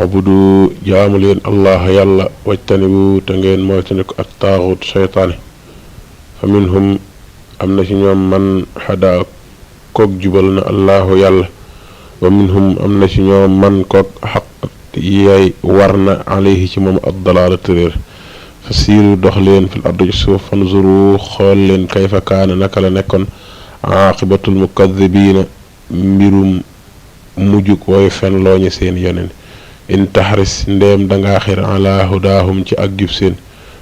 abudu jaamu leen allah yàlla wajtanibu te ngeen moytandiku ak taaxut seytaane fa minhum am na ci ñoom man xadaa koog jubal na allahu yàlla wa minhum am na ci ñoom man koog xaq yay war na alayhi ci moom addalaalatu réer fa siiru dox leen fil ardi ci suuf fanzuru xool leen kayfa kaana naka la nekkoon aaqibatul mukadibiina mbirum mujjug wooy fen looñu seen yoneen in taxris ndéem danga xir ala hudaahum ci ak jub seen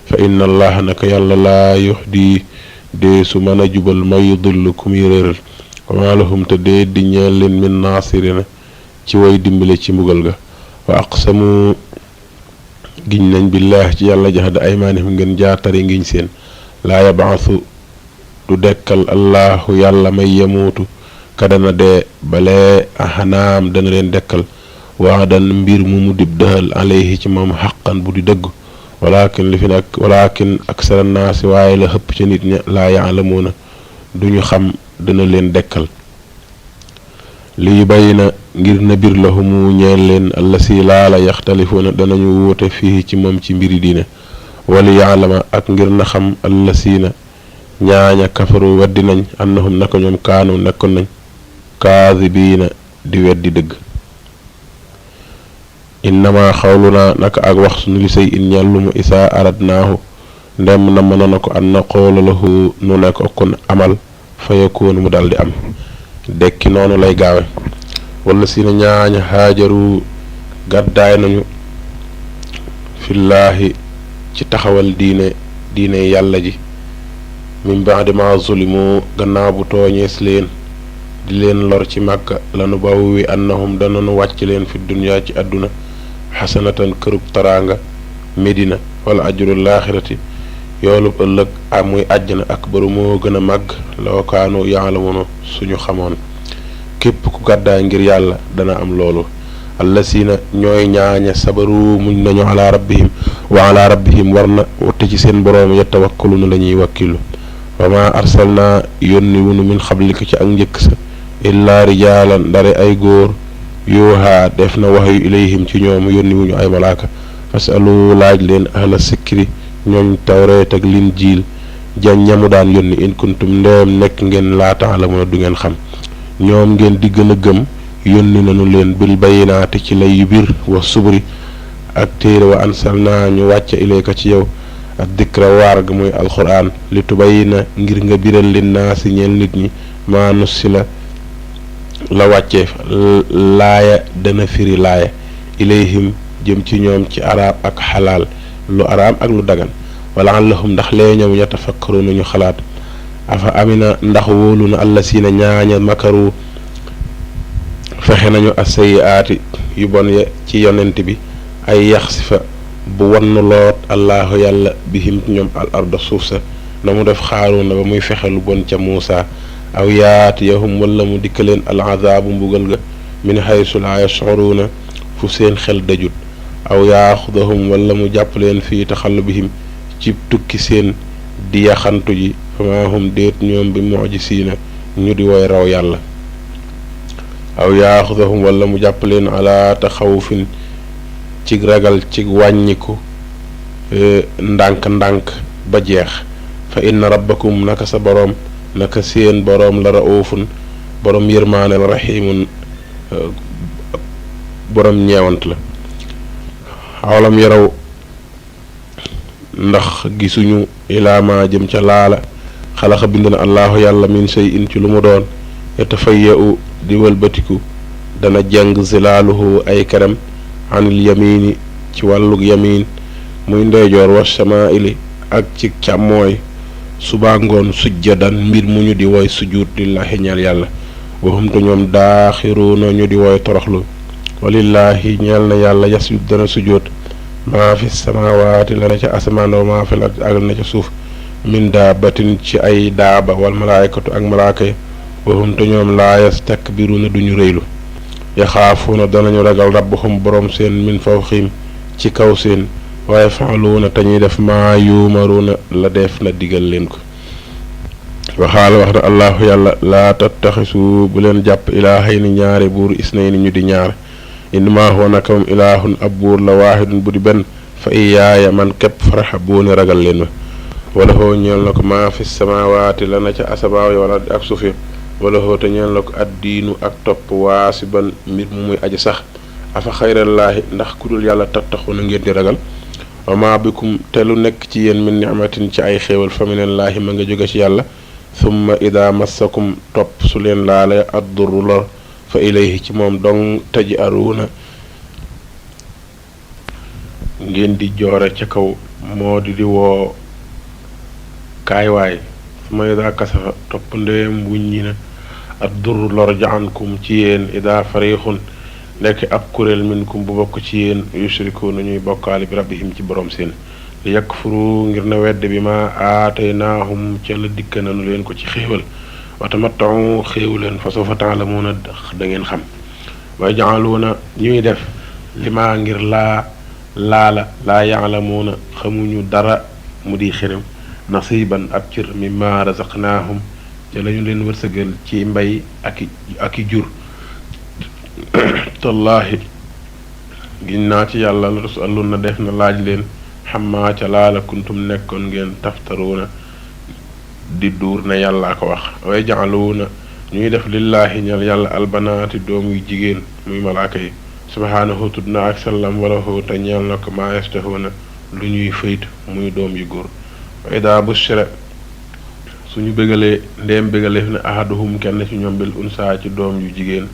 fa inna allaha naka yàlla laa yuxdi dee su mën a jubal ma yudillu ku muy réeral wa maa lahum te dee di ñeel leen min naasirina ci way dimbale ci mbugal ga wa aqsamu giñ nañ billaah ci yàlla jahda aymaanihim ngeen jaatari ngiñ seen laa yabaasu du dekkal allahu yàlla may yemuutu ka dana dee balee ahanaam dana leen dekkal waadan mbir mu dib dëhal alayhi ci moom xaqan bu di dëgg walakin li fi nag walakin aksara naasi waaye la xëpp ca nit ña laa yaalamuuna duñu xam dana leen dekkal lii bay na ngir na bir lahumu ñeel leen allasi laala yaxtalifuuna danañu wuute fii ci moom ci mbiri diine wali yaalama ak ngir na xam allasiina ñaaña kafaru weddi nañ annahum naka ñoom kaanu nekkoon nañ kaadibiina di weddi dëgg innama xawluna naka ak wax sunu li say in ñal lu mu isaa aradnaahu ndem na mënoon na ko an na xoola lahu nu ne ko kon amal fa yakoon mu daldi am dekki noonu lay gaawe wala si na ñaaña haajaru gàddaay nañu fillaahi ci taxawal diine yàlla ji min ba'di ma zulimu gannaaw bu tooñees leen di leen lor ci màkka lanu bawwi annahum dananu wàcc leen fi dunya ci àdduna xasanatan kërug taraanga medina wala ajrul laaxirati yoolub ëllëg muy àjjana akbaru moo gën a màgg law kaanu ya'lamuuna suñu xamoon képp ku gàddaay ngir yàlla dana am loolu allasina ñooy ñaaña sabaru muñ nañu ala rabbihim wa ala rabbihim war na wate ci seen boroom yatawakkaluna la ñuy wakkilu wa ma arsalna yónni wunu min xablika ci ak njëkk sa illaa rijaalan ndare ay góor yuuhaa def na wax yu ilayhim ci ñoom yónni wuñu ay malaaka fasalu laaj leen ahla sikri ñooñ tawreet ak linjiil jan ñamu daan yónni in kuntum ndeem nekk ngeen laa ta'lamuuna du ngeen xam ñoom ngeen di gën a gëm yónni nañu leen bil bayinaati ci lay yu bir wa subri ak téere wa ansalna ñu wàcce ilayka ci yow ak dikra waar ga muy alquran li tubayina ngir nga biral leen naasi ñeel nit ñi maa nussi la wàccee laaya dana firi laaya ilayhim jëm ci ñoom ci araab ak xalaal lu araam ak lu dagan wala allahum ndax lee ñoom yatafakkaruuna ñu xalaat afa amina ndax wóolu na allasiina ñaaña makaru fexe nañu asayiaati yu bon ya ci yonent bi ay yaxsifa bu wannu loot allahu yàlla bihim ñoom al arda suuf sa na mu def xaaruuna ba muy fexe lu bon ca Muusa aw yaatiyahum wala mu dikkaleen al azaabu mbugal ga min haysu laa yash'uruuna fu seen xel dajut aw yaaxudahum wala mu jàpp leen fii taxallubihim ci tukki seen di yaxantu ji fama hum déet ñoom bi mu'jisiina ñu di woy raw yàlla aw yaaxudahum wala mu jàpp leen ala taxawufin ci ragal ci wàññiku ndànk-ndànk ba jeex fa inna rabbakum naka sa boroom naka seen boroom la raufun boroom yërmaane la raximun boroom ñeewant la awalam yaraw ndax gisuñu ilaama jëm ca laala xalaxa bind na allahu yàlla min shay'in ci lu mu doon yatafayya'u di wëlbatiku dana jàng zilaaluhu ay karam anil yamini ci wàllug yamin muy ndeyjoor wa shamaa'ili ak ci càmmooy suba ngoon sujjadan mbir mu ñu di woy sujjuut lillahi ñeel yàlla waxum te ñoom daaxiruuna ñu di woy toroxlu walillaahi ñeel na yàlla yasjud dana sujjoot maa fi samaawaati la na ca asamaan wa maa fi ak la na ca suuf min daabatin ci ay daaba wal malaayikatu ak malaaka yi waxum te ñoom laa yastakbiruuna duñu rëylu yaxaafuuna danañu ragal rabbahum boroom seen min fawqihim ci kaw seen waaye faaluuna te ñuy def maa yuumaruuna la def na digal leen ko waxaala wax na allahu yàlla laa tattaxisu bu leen jàpp ilaahayni ñaari buur isnayni ñu di ñaar innamaa huwa naka moom ilaahun ab buur la waahidun bu di benn fa iyaaya man képp farhabuuni ragal leen ma wala hoo ñeel na ko maa fi samaawaati la na ca asamaaw yi wala ak suuf yi wala hoo te ñeel na ko addiinu ak topp waasiban mbir mu muy aji sax afa xayrallaahi ndax ku dul yàlla tattaxuna ngeen di ragal wa maa bikum te lu nekk ci yéen min nicmatin ci ay xéewal fa minallaahi ma nga jóge ci yàlla summa ida massakum topp su leen laale addurru lor fa ilayhi ci moom dong taji aruuna ngeen di joore ca kaw moo di woo kaay waay summa ida kasafa topp ndéem wuññi na addurru lor jaankum ci yéen ida farixun nekk ab kuréel minkum bu bokk ci yéen yushrikuuna ñuy bokkaale bi rabbihim ci borom seen li yakfuru ngir na wedd bi ma aataynaahum ca la dikk nanu leen ko ci xéewal wa tamatta'u xéewu leen fa sawfa ta'lamuuna da ngeen xam wa ja'aluuna ñuy def li maa ngir laa ya'lamuuna xamuñu dara mu di xërëm nasiban ab cër mimma razaqnaahum ca lañu leen wërsëgal ci mbay ak i jur tallaahi giñ naa ci yàlla la tusaluna def na laaj leen xammaa ca laala kuntum nekkoon ngeen taftaruuna di duur ne yàllaa ko wax way jaaluuna ñuy def lillaahi ñal yàlla albanaati doom yu jigéen muy malaaka yi subhaanahu tudd na ak sallam wala hu te ñeel na ko maa yastahuuna lu ñuy fëyt muy doom yu góor wa ida bushira suñu bégalee ndeem bégaleef ne ahaduhum kenn ci ñoom bil unsaa ci doom yu jigéen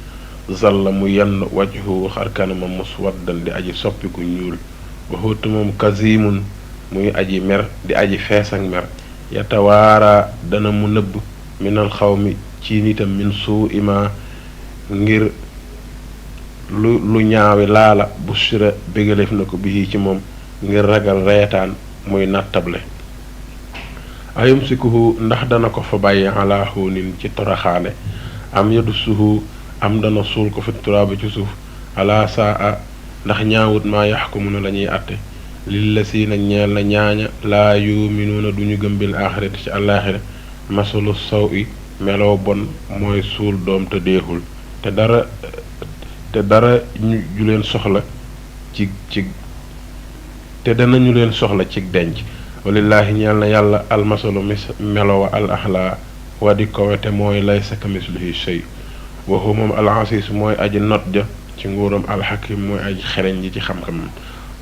zalla mu yenn wajhu xarkanamam muswaddan di aji soppiku ñuul waxutu moom kazimun muy aji mer di aji fees ak mer yatawaara dana mu nëbb minal xawmi ci nitam min suu ima ngir lu ñaawi laala bushira bégaleef na ko bii ci moom ngir ragal reetaan muy nattable ayumsikuhu ndax dana ko fa bàyyi ala hunin ci toraxaane am yadussuhu am dana suul ko fi turaabi ci suuf ala saa ndax ñaawut maa yaxkumuna la ñuy àtte lillasiina ñeel na ñaaña laa yuminuuna duñu gëm bil aaxirati ci àllaaxira masalu saw i meloo bon mooy suul doom te deexul te dara ñu leen soxla ci te danañu leen soxla ci denc walillaahi ñeel na yàlla almasalu melo wa al axlaa wa di kowete mooy laysa kamislihi shay waxu moom alxasiis mooy aji not ja ci nguuram alxakim mooy aji xereñ ji ci xam-xam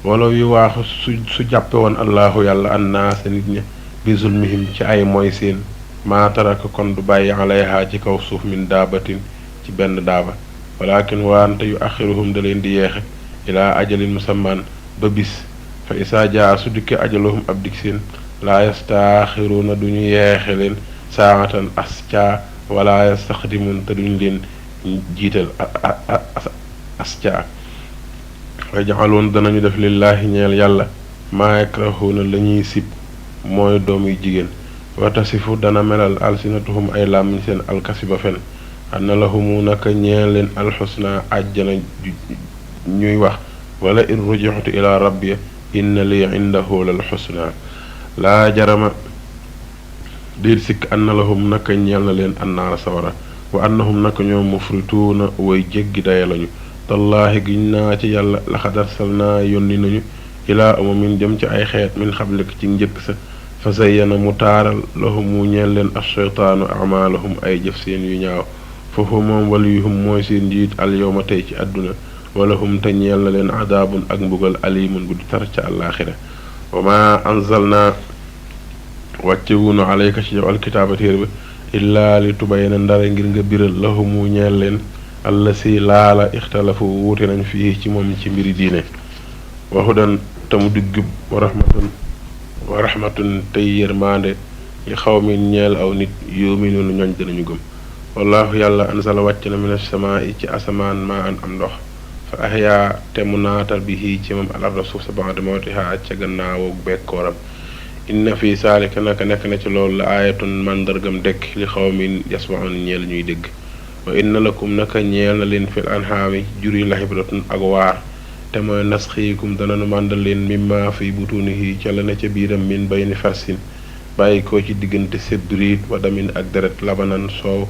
wala yu waaxu su jàppe woon allahu yàlla annaasa nit ña bi zulmihim ci ay mooy seen maa taraka kon du bàyyi alayha ci kaw suuf min daabatin ci benn daaba walakin waante yu axiruhum da leen di yeexe ilaa ajalin musamman ba bis fa isaa jaa su dikke ajaluhum ab dig seen laa yastaaxiruuna duñu yeexe leen saatan ascaa wala yastaxdimun te duñ leen jiital ascaa wa jaxaloon danañu def lillaahi ñeel yàlla maa yakrahuuna la ñuy sib mooy doom yu jigéen wa tasifu dana melal alsinatuhum ay làmmiñ seen alkasiba fen anna lahumu naka ñeel leen alxusna àjjana ñuy wax wala in rujixtu ila rabbi inna li indahu lal xusna laa jarama diir sikk anna lahum naka ñeel na leen annaara sawara wa annahum naka ñoom mufrituuna way jéggi daya lañu tallaahi giñ naa ci yàlla laxad arsalnaa yónni nañu ilaa umamin jëm ci ay xeet min xablik ci njëkk sa fa zayyana mu taaral lahum mu ñeel leen asheytaanu amaalahum ay jëf seen yu ñaaw foofu moom waliyuhum mooy seen njiit al yowma tey ci àdduna walahum te ñeel na leen adaabun ak mbugal alimun bu di tar ca àllaaxira wa ma anzalnaa wàcce wunu alayka ci yow alkitaaba téer bi illaa li tubayna ndare ngir nga biral lahumu ñeel leen alla si laala ixtalafu wuute nañ fii ci moom ci mbiri diine wa hudan te mu diggub wa rahmatun tey yërmaande li xawmin ñeel aw nit yuminuuna ñooñ danañu gëm wallaahu yàlla ansala wàcc na mina samaa ci asamaan maa an am ndox fa ahyaa te mu naatal bi ci moom al arda suuf sa ba'da mawtihaa ca gannaawoo bekkooram inna fi saalika naka nekk na ci loolu la aayatun màndargam dekk li xawmin yasmaun ñeel ñuy dégg wa inna lakum naka ñeel na leen fil anhaami juri la xibratun ak waar te mooy nasxiikum dananu màndal leen mimma fi butunihi ca la ne ca biiram min bayni farsin bàyyi ko ci diggante sédduriit wa damin ak deret labanan soow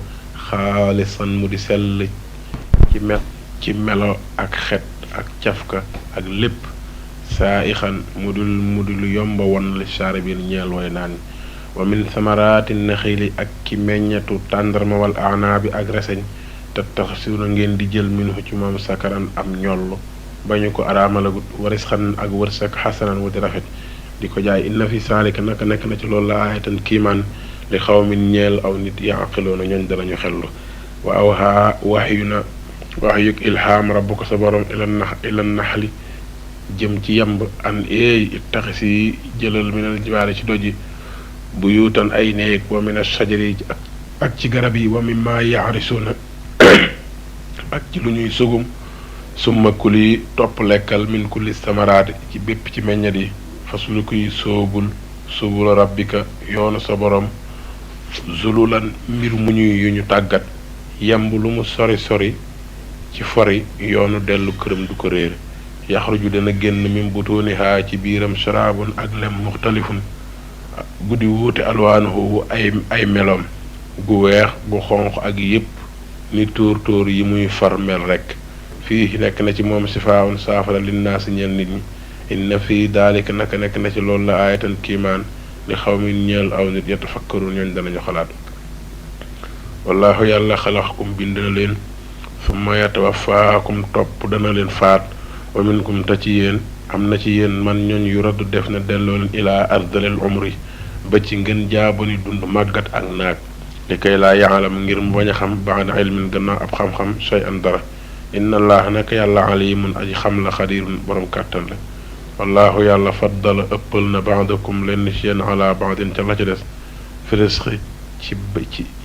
xaalisan mu di sell ci melo ak xet ak cafka ak lépp saa ixan mu dul yomba won li shaaribin ñeel way naan wa min samaraati naxili ak ki meññetu tàndarma wal aanaabi ak reseñ te taxsiuna ngeen di jël minhu ci moom sakaran am ñoll bañu ko araamalagut warisxan ak wërsëg xasanan wuti rafet di ko jaay inna fi saalika naka nekk na ci loolu la aayatan kiimaan li xaw min ñeel aw nit yaqiloona ñooñ danañu xellu wa awhaa waxyug ilhaam rabbuka sa borom ila naxli jëm ci yamb an eey taxis yi jëlal minal jibaali ci doj yi bu yuutan ay néeg wa min ashajari ak ci garab yi wa mimma yaarisuuna ak ci lu ñuy sugum summa kuli topp lekkal min kulli samaraati ci bépp ci meññat yi faslukuy soobul subula rabbika yoonu sa borom zululan mbir mu ñuy yu ñu tàggat yamb lu mu sori sori ci fori yoonu dellu këram du ko réer yaxruju dana génn min butuunihaa ci biiram sharaabun ak lem muxtalifun guddi wuute alwaanuhu ay meloom gu weex gu xonq ak yépp ni tóor yi muy far mel rekk fii nekk na ci moom sifaawun saafara linnaasi ñeel nit ñi inna fii daalika naka nekk na ci loolu la aayatan kiimaan li xaw mi ñeel aw nit yatafakkaruun ñooñ danañu xalaat wallaahu yàlla xalaxakum bind na leen summa yatawaffaakum topp dana leen faat wa minkum te ci yéen am na ci yéen man ñooñ yu raddu def na delloo leen ilaa ardalil umri ba ci ngeen jaabani dund màggat ak naag li kay laa yaalam ngir mu bañ a xam baada ilmin gannaaw ab xam-xam shay an dara inna allah naka yàlla alimun aji xam la xadirun borom kàttan la wallaahu yàlla faddala ëppal na baadakum lenn ci yéen ala baadin ca la ca des fi risqi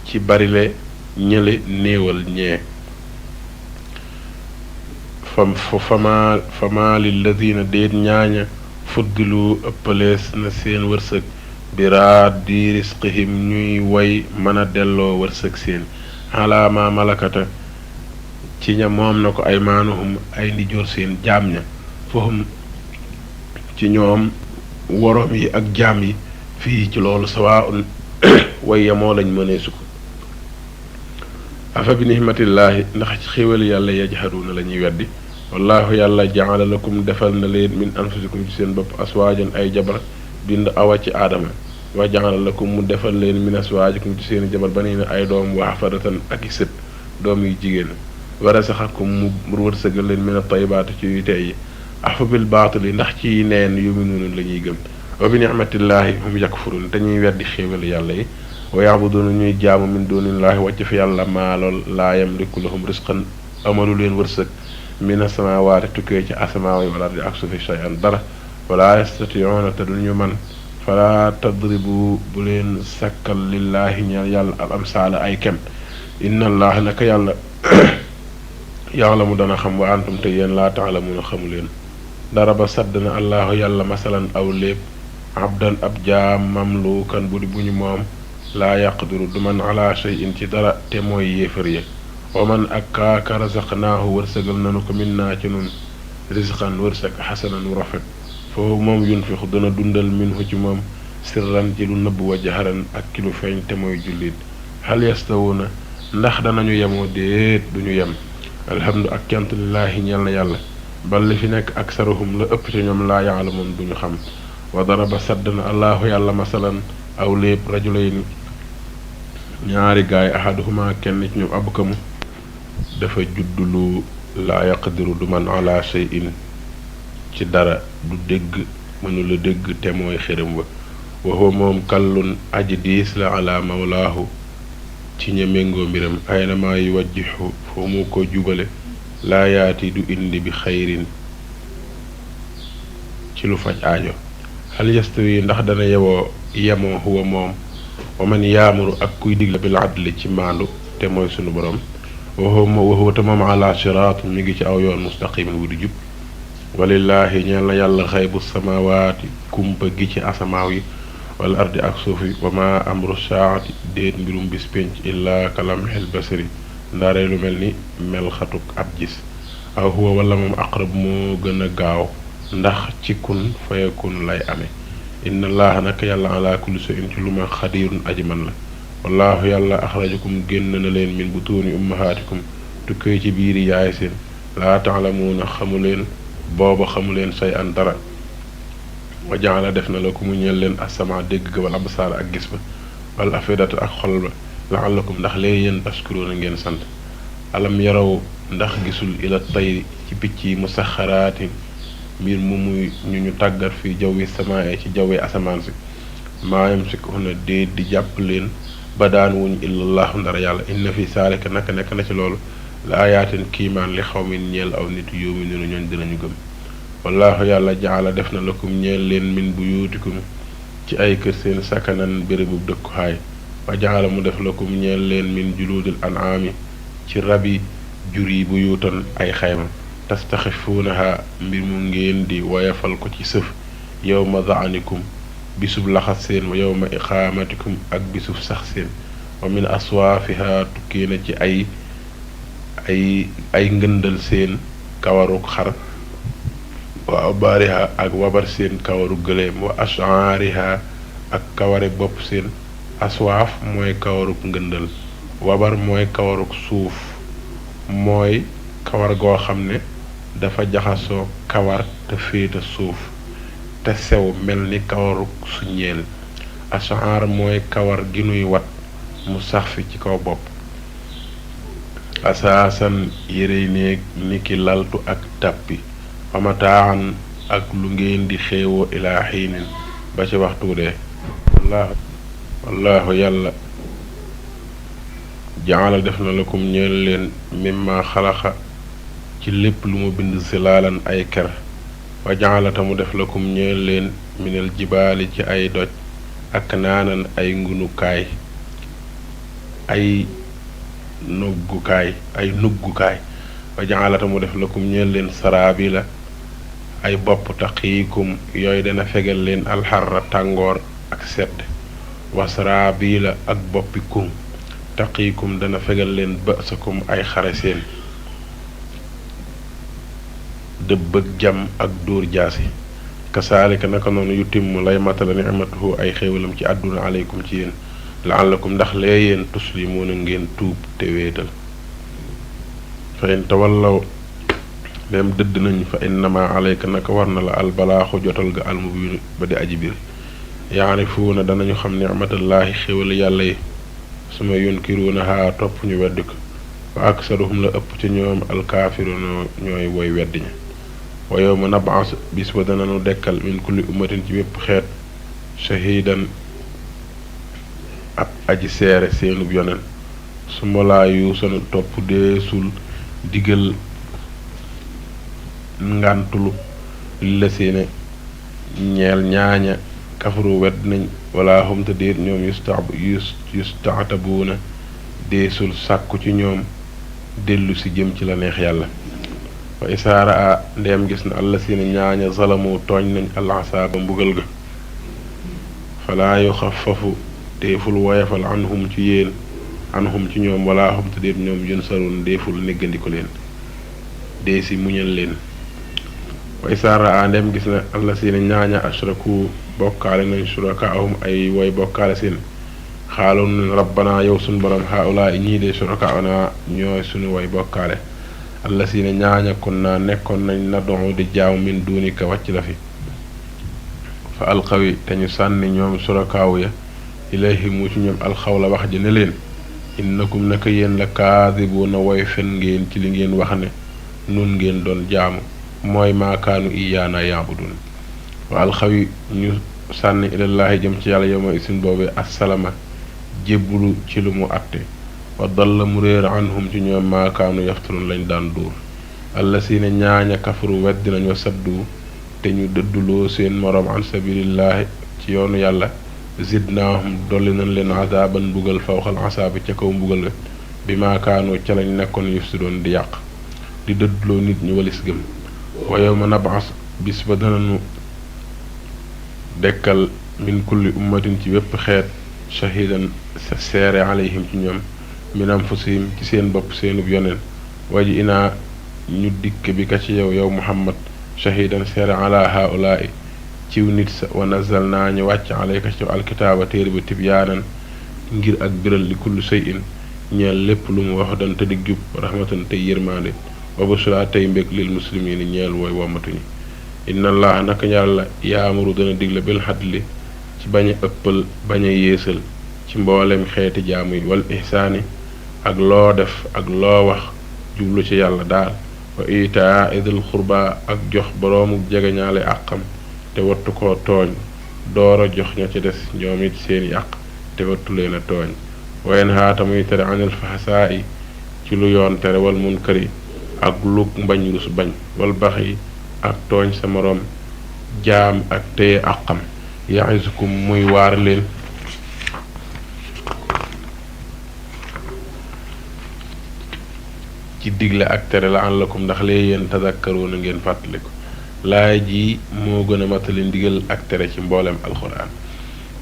ci barile ñële néewal ñee fama lilladina déet ñaaña fuddilu ëppalees na seen wërsëg biraat di risqihim ñuy way mën a delloo wërsëg seen alaama malakata ci ña moom na ko ay maanuhum ay ndijoor seen jaam ña fahum ci ñoom worom yi ak jaam yi fii ci loolu sawaun way yamoo lañ mëneesu ko afa bi nihmatillaahi ndax ci xéwal yàlla yajhaduuna la ñuy weddi wallaahu yàlla jaala lakum defal na leen min anfusikum ci seen bopp aswaajan ay jabar bind awa ci aadama wa jaala lakum mu defal leen min aswaajikum ci seen jabar ba nii na ay doom wa hafadatan ak i sët doom yu jigéen wa rasaxakum mu wërsëgal leen min at-tayyibaati ci yu tey yi afa bil baatili ndax ci neen yuminuuna la ñuy gëm wa bi nicmatillaahi hum yakfuruun te ñuy weddi xéewal yàlla yi wa yaabuduuna ñuy jaamu min duunillaahi wàcc fi yàlla maa lool laa yamliku lahum risqan amalu leen wërsëg mina samaawaati tukkee ci asamaaw yi wal ardi ak suufi shay'an dara wala yastati'uuna te duñu man fala tadribu bu leen sakkal lillaahi ñeel yàlla al amsaala ay kem inna allaah naka yàlla ya'lamu dana xam wa antum te yéen laa ta'lamuuna xamu leen dara ba sadd na allaahu yàlla masalan aw léeb abdan ab jaam mamluukan bu di bu ñu moom laa yaqdiru du man ala shay'in ci dara te mooy yéefar ya wa man ak kaaka razaqnaahu wërsëgal nanu ko min naa ci nun risqan wërsëg xasanan wu rafet foofu moom yunfiqu dana dundal minhu ci moom sirran ci lu nëbb wa jaharan ak ki lu feeñ te mooy jullit hal yastawuna ndax danañu yemoo déet duñu yem alhamdu ak cant lillaahi ñeel na yàlla bal li fi nekk aksaruhum la ëpp ci ñoom laa yaalamoon duñu xam wa daraba sadd na allaahu yàlla masalan aw léeb rajulayni ñaari gaay ahaduhuma kenn ci ñoom abkamu dafa juddulu laa yaqdiru du man ala shay'in ci dara du dégg mënula dégg te mooy xërëm wa waxoo moom kallun aji diis la ala mawlaahu ci ña méngoo mbiram aynama yu wajjixu foo mu ko jubale laa yaati du indi bi xayrin ci lu faj aajo hal yastawi ndax dana yemoo huwa moom wa man yaamuru ak kuy digle bil adli ci maandu te mooy sunu borom waxuwa te moom ala siraat mi ngi ci aw yoon mustaqimin wu di jub walillaahi ñeel na yàlla xaybu samawaati kumpa gi ci asamaaw yi wala ardi ak suuf yi wa ma amru saati déet mbirum bis pénc illaa kalamhil basari ndaaree lu mel ni mel xatuk ab gis aw huwa wala moom aqrab moo gën a gaaw ndax ci kun fayakun lay amee inna allaha naka yàlla ala kulli shay'in ci lu ma xadirun aji man la wallaahu yàlla axrajakum génn na leen min butuuni ummahaatikum tukkee ci biiri yaay seen laa taalamuuna xamuleen booba xamuleen say an dara wa jaala def na la ku mu ñeel leen asama dégg ga wal absaar ak gis ba wal afidata ak xol ba laallakum ndax lee yéen tashkuruuna ngeen sant alam yaraw ndax gisul ila tayri ci picc yi musaxaraatin mbir mu muy ñu tàggat fi jawwi samaa ci jawwi asamaan si maa yamsikuhunna déet di jàpp leen ba daan wuñ illallahu ndara yàlla inna fi saalika naka nekk na ci loolu la ayaatin kiimaan li xawmin ñeel aw nit yu'minuuna ñooñ dinañu gëm wallaahu yàlla jaala def na lakum ñeel leen min buyuutikum ci ay kër seen sakanan bérébu dëkkuwaay wa jaala mu def lakum ñeel leen min juluudil an'aami ci rabi jur yi buyuutan ay xayma tastaxifuunaha mbir mu ngeen di woyafal ko ci sëf yawma daanikum bisub laxas seen wa yawma iqaamatikum ak bisub sax seen wa min aswaafiha tukkee na ci ay ngëndal seen kawaruk xar wa abaariha ak wabar seen kawaru gëléem wa ashaariha ak kaware bopp seen aswaaf mooy kawaruk ngëndal wabar mooy kawaruk suuf mooy kawar goo xam ne dafa jaxasoo kawar te féeta suuf te sew mel ni kawaruk suñeel ashaar mooy kawar gi nuy wat mu sax fi ci kaw bopp asaasan yérey néeg niki laltu ak tàppi wamataan ak lu ngeen di xéewoo ilaa xiinin ba ci waxtu dee wallaahu yàlla jaala def na lakum ñeel leen mimma xalaqa ci lépp lu mu bind zilaalan ay ker wa jaala ta mu def lakum ñeel leen minal jibaali ci ay doj ak naanan ay ngunukaay ay nuggukaay wa jaala ta mu def lakum ñeel leen saraabila ay bopp taqiikum yooyu dana fegal leen alxarra tàngoor ak sedd wa saraabila ak boppi kum taqiikum dana fegal leen bësakum ay xare seen dëbb ak jam ak dóor jaasi kasaalika naka noonu yutimmu lay matala nicmatuhu ay xéewalam ci àdduna aleykum ci yéen laallakum ndax lee yéen tuslimuuna ngeen tuub te wéetal fa in tawallaw dem dëdd nañ fa innama aleyka naka war na la albalaaxu jotal ga almubiinu ba di aji biir yaarifuuna danañu xam nicmatallaahi xéwal yàlla yi suma yunkiruunahaa topp ñu weddi ko wa aksaruhum la ëpp ci ñoom alkaafiruuna ñooy woy weddi ña wa yawma nab'as bis ba danañu dekkal min kulli ummatin ci bépp xeet shahiidan ab aji seere seenub yonen su mbalaa yuusanu topp deesul digal ngàntulu la seene ñeel ñaaña kafaru wedd nañ wala hum te déet ñoom yustaatabuuna deesul sàkku ci ñoom dellu si jëm ci la neex yàlla wa isaara a ndeem gis na alla seene ñaaña zalamu tooñ nañ alasaaba mbugal ga falaa yuxafafu deeful woyafal anhum ci yéen anhum ci ñoom wala hum te déet ñoom yunsaruun deeful néggandiko leen dee si muñal leen wa isaara a ndem gis na alla seeni ñaaña ashraku bokkaale nañ surakaahum ay woy bokkaale seen xaaloon rabbana yow suñ borom haulaa ñii de surakaana ñooy suñu woy bokkaale alla seeni ñaaña kun naa nekkoon nañ na doxu di jaaw min duunika wàcc la fi fa alxawi te ñu sànni ñoom surakaawu ya ilayhimu ci ñoom alxawla wax ji ne leen innakum naka yéen la kaadibuuna woy fen ngeen ci li ngeen wax ne nun ngeen doon jaamu mooy maakaanu iyaana yaabudun wa alxawi ñu sànni ilallaahi jëm ci yàlla yowma isin boobu assalama jébbulu ci lu mu atte wa dalla mu réer anhum ci ñoom maakaanu yaftarun lañ daan dóor allasiina ñaaña kafaru weddi nañ wa saddu te ñu dëdduloo seen moroom an sabilillaahi ci yoonu yàlla zidnaahum dolli nañ leen azaaban mbugal fawxal asaabi ca kaw mbugal ga bi maakaanu ca lañ nekkoon yufsidoon di yàq di dëdduloo nit ñu walis gëm wa yawma nab'as bis ba danañu dekkal min kulli ummatin ci bépp xeet shahidan seere alayhim ci ñoom min anfusihim ci seen bopp seenub yoneen waji inaa ñu dikk bi ka ci yow muhammad shahidan seere ala haulaai ciw nit sa wa nazal naa ñu wàcc alayka ci alkitaaba téere ba tibyaanan ngir ak biral li kulli shay'in ñeel lépp lu mu wax dan te dig jub rahmatan te yërmaande wa bushra tey mbég lil muslimin ñeel wooy womatuñu inna allaha naka yàlla yaamuru dana digle bil xadli ci bañ a ëppal bañ a yéesal ci mboolem xeeti jaamu yi wal ihsaani ak loo def ak loo wax jublu ci yàlla daal wa itaa idil xurba ak jox boroomu jegeñaale àqam te wattu koo tooñ doora jox ña ci des ñoom it seeni àq te wattu leen a tooñ wayen haata muy tere anil faxasaa yi ci lu yoon tere wal munkari ak lu mbañ rus bañ wal bax yi ak tooñ sa moroom jaam ak téye àqam yaisukum muy waar leen ci digle ak tere la an lakum ndax lee yéen tadakkaruuna ngeen fàttaliku laay ji moo gën a matali ndigal ak tere ci mboolem alxuraan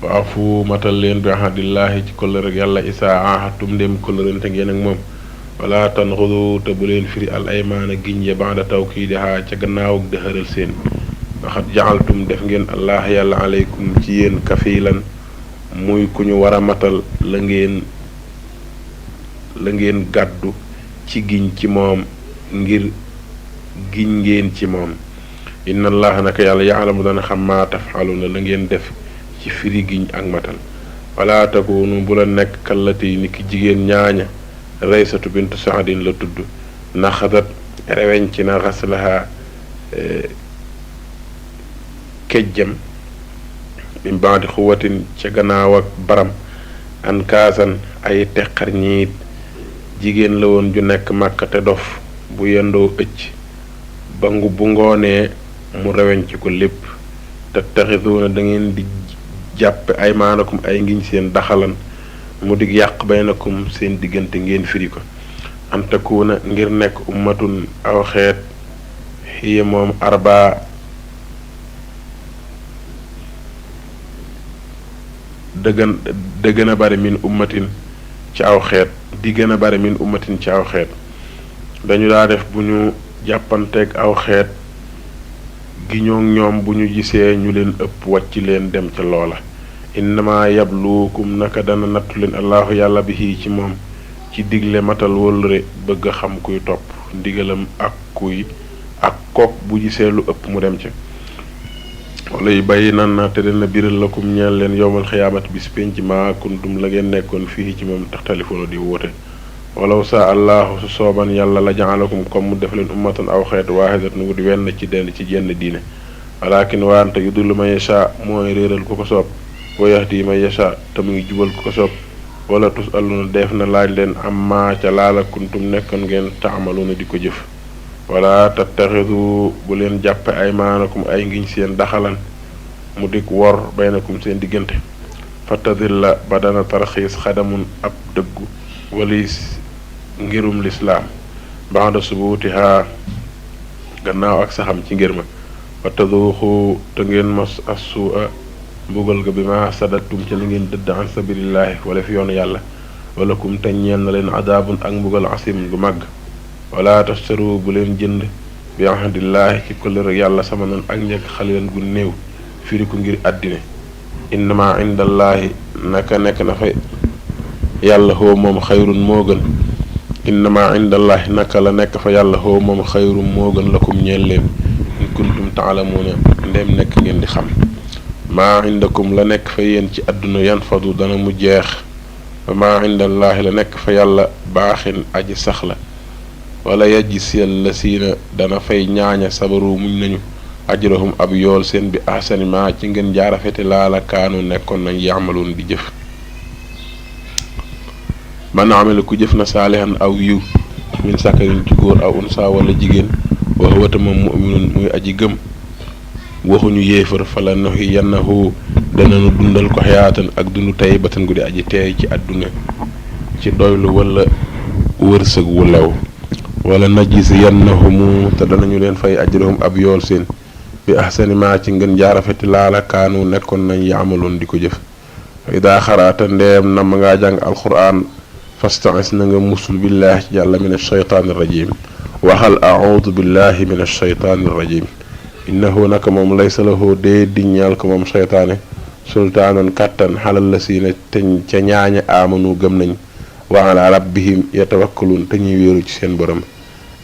wa afu matal leen bi ahadillaahi ci kóllëre yàlla isaa ahadtum ndem kóllërente ngeen ak moom wala tanxudu te bu leen firi al aymaana giñ ya ba'da tawkiidihaa ca gannaaw ak dëxëral seen waxat jaxaltum def ngeen allah yàlla aleykum ci yéen kafiilan muy ku ñu war a matal la ngeen gàddu ci giñ ci moom ngir giñ ngeen ci moom inna allah naka yàlla yaalamu dana xam maa tafaluna la ngeen def ci firi giñ ak matal wala takunu bu la nekk kallati ni ki jigéen ñaaña raysatu bintu saadin la tudd naxadat reweñ ci na xaslaha kejjam min baadi xuwatin ca gannaaw ak baram an kaasan ay teqar ñiit jigéen la woon ju nekk màkka te dof bu yendoo ëcc ba bu ngoonee mu reweñ ci ko lépp te taxisuuna da ngeen di jàppe ay maanakum ay ngiñ seen daxalan mu dig yàq baynakum seen diggante ngeen firi ko an takuuna ngir nekk ummatun aw xeet xiya moom arba dëgën a bari min ummatin ci aw xeet di gën a bari min ummatin ci aw xeet dañu daa def bu ñu jàppanteeg aw xeet gi ñoom bu ñu gisee ñu leen ëpp wàcc leen dem ca loola innama yabluukum naka dana nattu leen allahu yàlla bi ci moom ci digle matal wóllëre bëgg a xam kuy topp ndigalam ak kook bu gisee lu ëpp mu dem ca wala yu bàyyi nan na te dana biral lakum ñeel leen yowmal xiyaamati bis penc ma kuntum la ngeen nekkoon fii ci moom taxtalifoona di woote walaw saa allahu su sooban yàlla la jaalakum comme mu def leen ummatan aw xeet waaxidat nu di wenn ci jenn diine walakin wante yudullu man yasha mooy réeral ku ko soob wa yahdi man yasha te mu ngi jubal ku ko soob wala tus alluna def na laaj leen amma ca laala kuntum nekkoon ngeen taamaluna di ko jëf wala tattaxidu bu leen jàppe ay maanakum ay ngiñ seen daxalan mu dik wor baynakum seen diggante fatadilla ba dana tarxiis xadamun ab dëggu walis ngirum lislaam ba'da subutiha gannaaw ak saxam ci ngir ma wataduuxu te ngeen mos assua mbugal ga bi ma sadattum ci la ngeen dëdd an sabilillahi wala fi yoonu yàlla wala kum te ñeel na leen adaabun ak mbugal asim gu màgg wala tastaru bu leen jënd bi ahdillahi ci kóllëre yàlla sama nan ak njëkk xalilan gu néew firi ko ngir àddine innama indallahi naka nekk na fa yàlla xoo moom xayrun moo gën innama indallahi naka la nekk fa yàlla xoo moom xayrun moo gën lakum ñeel leen in kuntum taalamuuna ndem nekk ngeen di xam maa indakum la nekk fa yéen ci àdduna yan fadu dana mu jeex wa maa indallahi la nekk fa yàlla baaxin aji sax la wala yajziyal lasiina dana fay ñaaña sabaru muñ nañu ajrahum ab yool seen bi ahsani ma ci ngeen jaarafete laala kaanu nekkoon nañ yaamaloon di jëf man amila ku jëf na saalihan aw yiw min sakarin ci góor aw unsa wala jigéen wa huwa moom mu'minun muy aji gëm waxuñu yéefar fala noxi yannahu dananu dundal ko xayaatan ak dundu tey batan gu di aji teey ci àdduna ci doylu wala wërsëg wu lew wala najisi yannahumu te danañu leen fay ajrahum ab yool seen bi ahsani ma ci ngeen jaarafeti laala kaanu nekkoon nañ yaamaloon di ko jëf ida xaraata ndeem na ma ngaa jàng alquran fasta'is na nga musul billahi ci yàlla min ashaytaani rajim waxal a'uudu billahi min ashaytaani rajim innahu naka moom laysa lahu dee di ñaal ko moom seytaane sultaanon kàttan xalal la si ne teñ ca ñaaña aamanu gëm nañ wa ala rabbihim yatawakkaluun te ñuy wéeru ci seen borom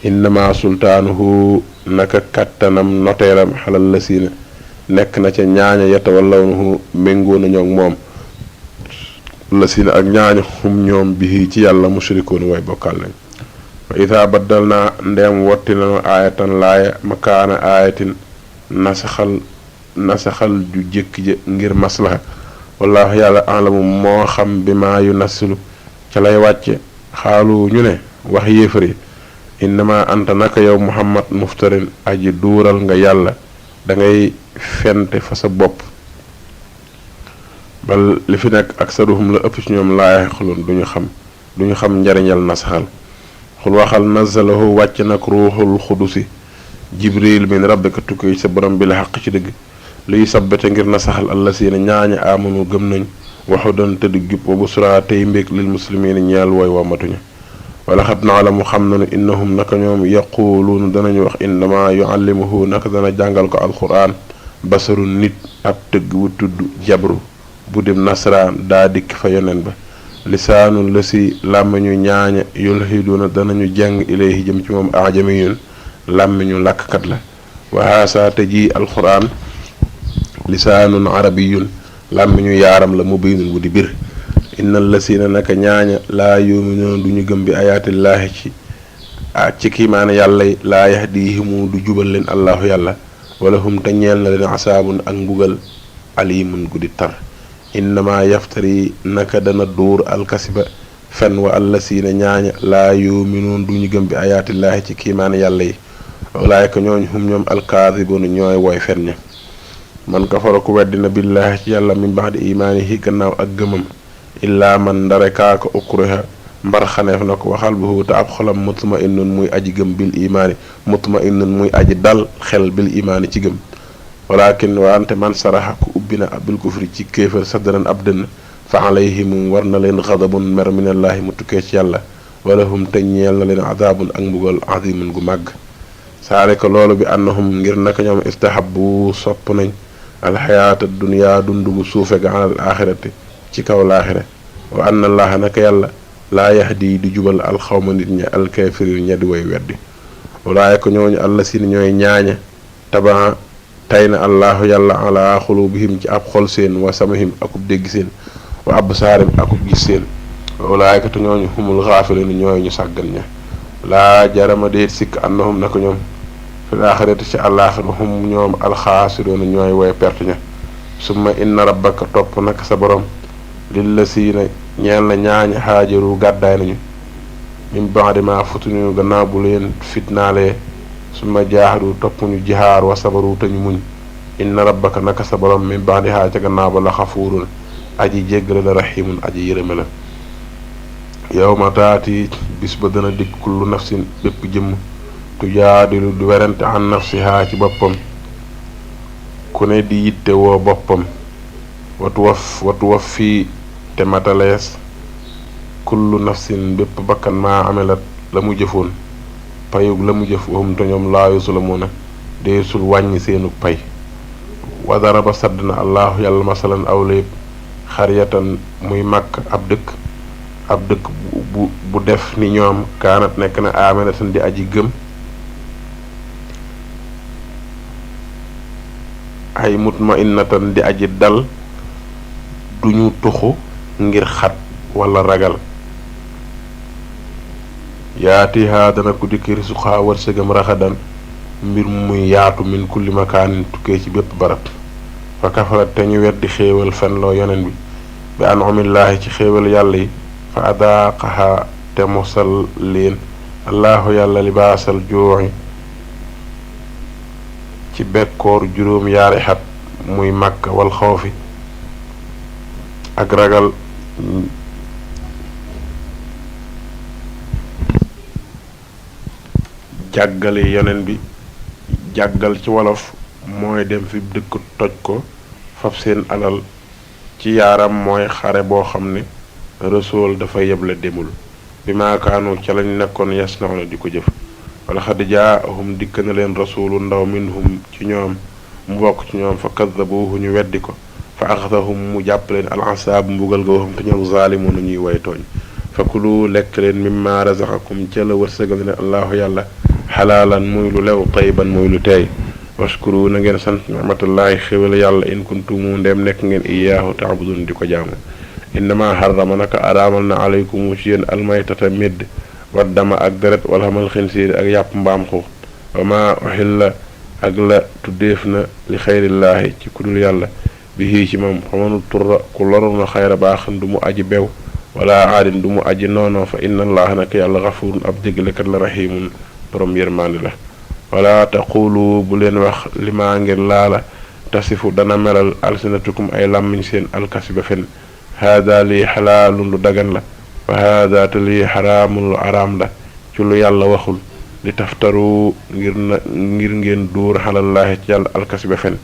innama sultaanuhu naka kattanam noteelam xalal la siina nekk na ca ñaaña yatawallawnahu méngoo nañoo ak moom la siina ak ñaaña xum ñoom bihi ci yàlla mushrikoon way bokkal nañ wa ida baddal naa ndeem wotti nanu aayatan laaya makaana aayatin nasaxal ju jékki ja ngir maslaha wallaahu yàlla alamu moo xam bi maa yu nasilu ca lay wàcce xaalu ñu ne wax yéefar yi innama anta naka yow muhammad muftarin aji duural nga yàlla dangay fente fa sa bopp bal li fi nekk ak saduhum la ëpp ci ñoom laayaxe xuloon duñu xam njariñal nasaxal xul waxal nazalahu wàcc nag ruuxul xudusi jibril min rabbika tukki sa borom bi la xaq ci dëgg liy sabbate ngir nasaxal alla siina ñaaña amanu gëm nañ waxu doon tëdd jub wa busra tey mbéeg lil muslimiina ñeel wooy wamatuñu wala xat naa la mu xam nanu innahum naka ñoom yaquluuna danañu wax innama yuallimuhu naka dana jàngal ko alquran basaru nit ab tëgg wu tudd jabru bu dim nasraan daa dikk fa yonen ba lisaanu la si làmmiñu ñaaña yulhiduuna danañu jàng ilayhi jëm ci moom ajamiyun làmmiñu làkkkat la wa haasa te ji alquran lisaanun arabiyun làmmiñu yaaram la mubiinun bu di bir innal lasina naka ñaaña laa yuminuuna du ñu gëm bi ayaatillaahi ci kiimaane yàlla laa yahdihimu du jubal leen allahu yàlla wala hum te ñeel na leen asaabun ak mbugal alimun guddi tar innama yaftari naka dana dóor alkasiba fen wa allasina ñaaña laa yuminuun du ñu gëm bi ayaatillaahi ci kiimaane yàlla yi walaayka ñooñ hum ñoom alkaadibuun ñooy woy fen ña man kafara ku weddina billaahi ci yàlla min ba'di imaanihi gannaaw ak gëmam illaa man ndare kaaka ukriha mbar xaneef na ko waxal bu te ab xolam mutma'innun muy aji gëm bil imaani mutma'innun muy aji dal xel bil imaani ci gëm walakin wante man saraxa ku ubbina bil kufri ci kéefër sadran ab dënn fa alayhim war na leen xadabun mer minallaahi mu tukkee ci yàlla wala hum te ñeel na leen adaabun ak mbugal azimun gu màgg saale ko loolu bi annahum ngir naka ñoom istahabu sopp nañ alxayaata dunya dundu gu suufe ga alal axirati ci kaw laaxira wa anna allaha naka yàlla laa yahdi di jubal alxawma nit ña alkafirin ña di way weddi walaaye ko ñooñu alla sin ñooy ñaaña taba tay na allahu yàlla ala xulubihim ci ab xol seen wa samahim akub dégg seen wa absaarim akub gis seen walaaye ko te ñooñu humul xaafilin ñooy ñu sàggan ña laa jarama déet sikk annahum naka ñoom fil axirati ci àllaaxira hum ñoom alxaasiroona ñooy way perte ña summa inna rabbaka topp nag sa borom lilla siina ñeel na ñaaña xaajaru gàddaay nañu min ba'di ma futunu gannaaw bu leen fitnaalee summa jaaxadu topp ñu jihaar wa sabaru te ñu muñ inna rabbaka naka sa borom min ba'di xaa ca gannaaw ba la xafuurun aji jéggale la raximun aji yërëme la yawma taati bis ba dana dikk kullu nafsin bépp jëmm tujaadilu du werante an nafsiha ci boppam ku ne di yitte woo boppam watu waf fii te matalees kullu nafsin bépp bakkan maa amelat la mu jëfoon payug la mu jëf waxum te ñoom laayu su la mun a deesul wàññi seenu pay wadara ba sadd na allahu yàlla masalan aw léeb xariyatan muy màkk ab dëkk bu def ni ñoom kaanat nekk na aminatan di aji gëm ay mutma'innatan di aji dal duñu tuxu ngir xat wala ragal yaatihaa dana ko dikk risuqaa wërsëgam raxadan mbir muy yaatu min kulli makaanin tukkee ci bépp barab fa kafarat te ñu weddi xéewal fenloo yonen bi an'amillaahi ci xéewal yàlla yi fa adaaqaha te mosal leen allahu yàlla libaasal jooxi ci bekkoor juróom yaari xat muy màkk wal xawfi ak ragal jàggale yonen bi jàggal ci wolof mooy dem fi dëkk toj ko fab seen alal ci yaaram mooy xare boo xam ne Rasuul dafa yeble demul bi maakaanu ca lañ nekkoon yas naw na di ko jëf wala xad jaahum dikk na leen rasuulu ndaw minhum ci ñoom mu bokk ci ñoom fa kaddabuhu ñu weddi ko fa axadahum mu jàpp leen alansaabu mbugal ga waxam te ñoom zaalimuuna ñuy way tooñ fakulu lekk leen mimma razaqakum ca la wërsëgal ne allahu yàlla xalaalan muy lu lew tayyiban muy lu teey waskuru na ngeen sant nicmatullahi xéwal yàlla in kuntumu ndeem nekk ngeen iyaahu taabudun di ko jaamu innama harrama naka araamal na alaykumu ci yéen almaytata médd waddama ak deret walxamal xinsiiri ak yàpp mbaam xuux wa ma uxilla ak la tuddeef na li xayrillaahi ci kudul yàlla bi ci moom xamanu turra ku loru na xayra baaxan du mu aji bew wala aadin du mu aji noono fa inna allaha naka yàlla xafurun ab jéglekat la rahimun borom yërmaandi la wala taqulu bu leen wax li maa ngir laala tasifu dana melal alsinatukum ay làmmiñ seen alkasiba fen haada lii xalaalun lu dagan la wa haada te lii xaraamun lu araam la ci lu yàlla waxul li taftaru ngir ngeen duur xalallaahi ci yàlla alkasiba fen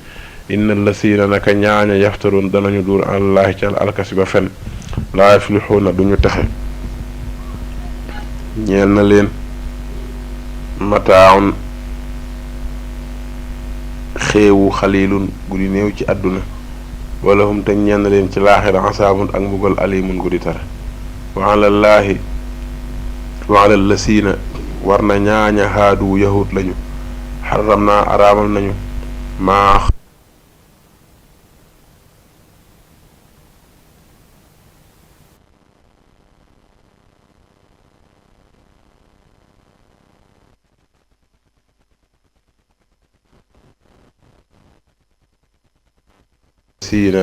inna lasiina naka ñaaña yaftaroon danañu duur xalallaahi ci yàlla alkasiba fen laa yaflixuuna duñu texe ñeel na leen mataaun xeewu xalilun guddi néew ci àdduna wala hum te ñenn leen ci laaxira asaabun ak mbugal alimun guddi tar wa alallaahi wa alal lasiina war na ñaaña haadu yahud lañu xaram naa araamal nañu maa siina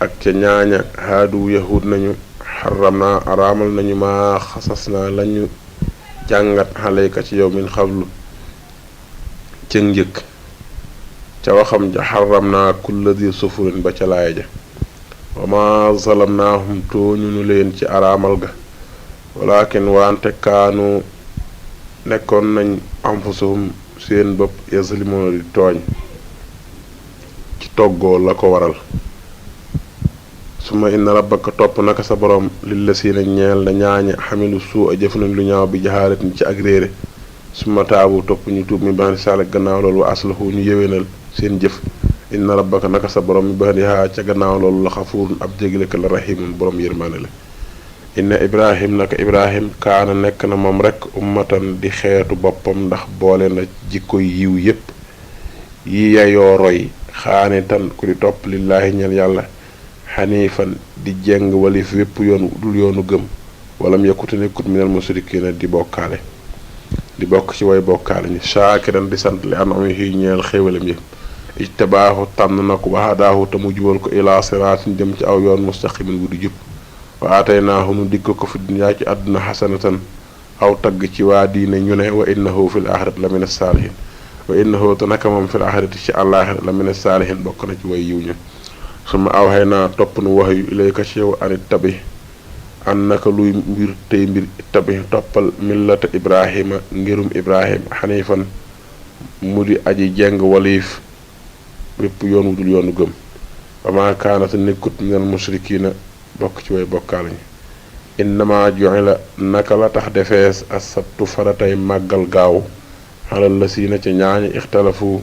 ak ca ñaaña haadu yahud nañu xaram naa araamal nañu maa xasas naa lañu jàngat xaleyka ci yow min xablu cëg njëkk ca waxam ja xaram naa kulla di sufurin ba ca laaya ja wa ma zalamnaahum tooñu nu leen ci araamal ga walakin wante kaanu nekkoon nañ anfusahum seen bopp yazlimoona di tooñ ci toggoo la ko waral suma inna rabbaka topp naka sa borom lilla siina ñeel na ñaaña xamilu suu a jëf nañ lu ñaaw bi jaxaalatin ci ak réere suma taabu topp ñu tuub mi baxandi saala gannaaw loolu wa aslahu ñu yéwénal seen jëf inna rabbaka naka sa borom mi baxandi haa ca gannaaw loolu la xafuurun ab jégleka la rahimun borom yërmaane la inna ibrahim naka ibrahim kaana nekk na moom rekk ummatan di xeetu boppam ndax boole na jikko yiw yépp yi yayoo roy xaanitan ku di topp lillaahi ñeel yàlla xaniifan di jeng walif wépp yoon dul yoonu gëm walam yakkute nekkut minal musrikiina di bokkaale di bokk ci way bokkaale ñi shaakiran di sant li an ami xiy ñeel xéewalam yépp ijtabaahu tànn na ko waxadaahu te mu jubal ko ilaa siraatin jëm ci aw yoon mustaqimin bu di jub wa aataynaahu nu digg ko fi dunyaa ci àdduna xasanatan aw tagg ci waa diine ñu ne wa innahu fil aaxirati la mina saalihin wa innahu te naka moom fil aaxirati ci àllaaxira la mina saalihin bokk na ci way yiw ña suma awxay naa topp nu wax yu ilayka ci yow anit tabi an naka luy mbir tey mbir tabi toppal millata ibrahima ngirum ibrahim xanifan mu di aji jeng waliif wépp yoon wu dul yoonu gëm wa maa kaanata nekkut minal musrikiina bokk ci way bokkaal ñi innama ju'ila naka la tax defees asabtu faratay màggal gaaw xalal la siina ca ñaañi ixtalafu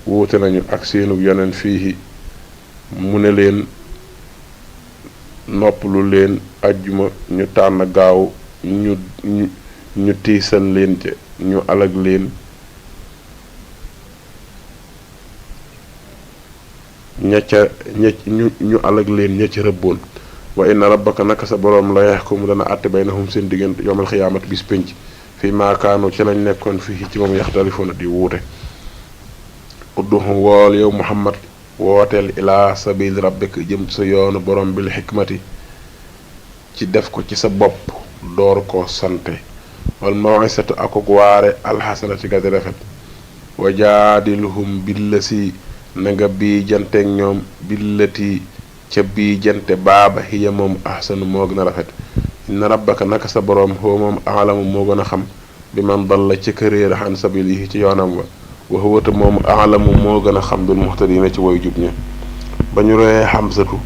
wuute nañu ak seenug yoneen fii mu ne leen noppalu leen ajjuma ñu tànn gaaw ñu tiisal leen ca ñu alag leen ñu alag leen ña ca rëbboon wa inna rabbaka naka sa boroom la yaxkumu dana àtte baynahum seen diggante yawmal xiyaamati bis pénc fii maa kaanu ci lañ nekkoon fii ci moom yaxtalifuuna di wuute udduhum wool yow muhammad wooteel ilaa sabil rabbika jëm sa yoonu borom bil xikmati ci def ko ci sa bopp door ko sante wal mawisatu akuk waare alxasanati ga di rafet wa jaadiluhum billasi na nga bii janteeg ñoom billati ca bii jante baaba hiya moom ahsanu moo gën a rafet inna rabbaka naka sa boroom xoo moom aalamu moo gën a xam bi man dalla ci këréer xan sabilihi ci yoonam wa huwa te moom aalamu moo gën a xam bil muhtadina ci woy jub ña ba ñu royee xamsatu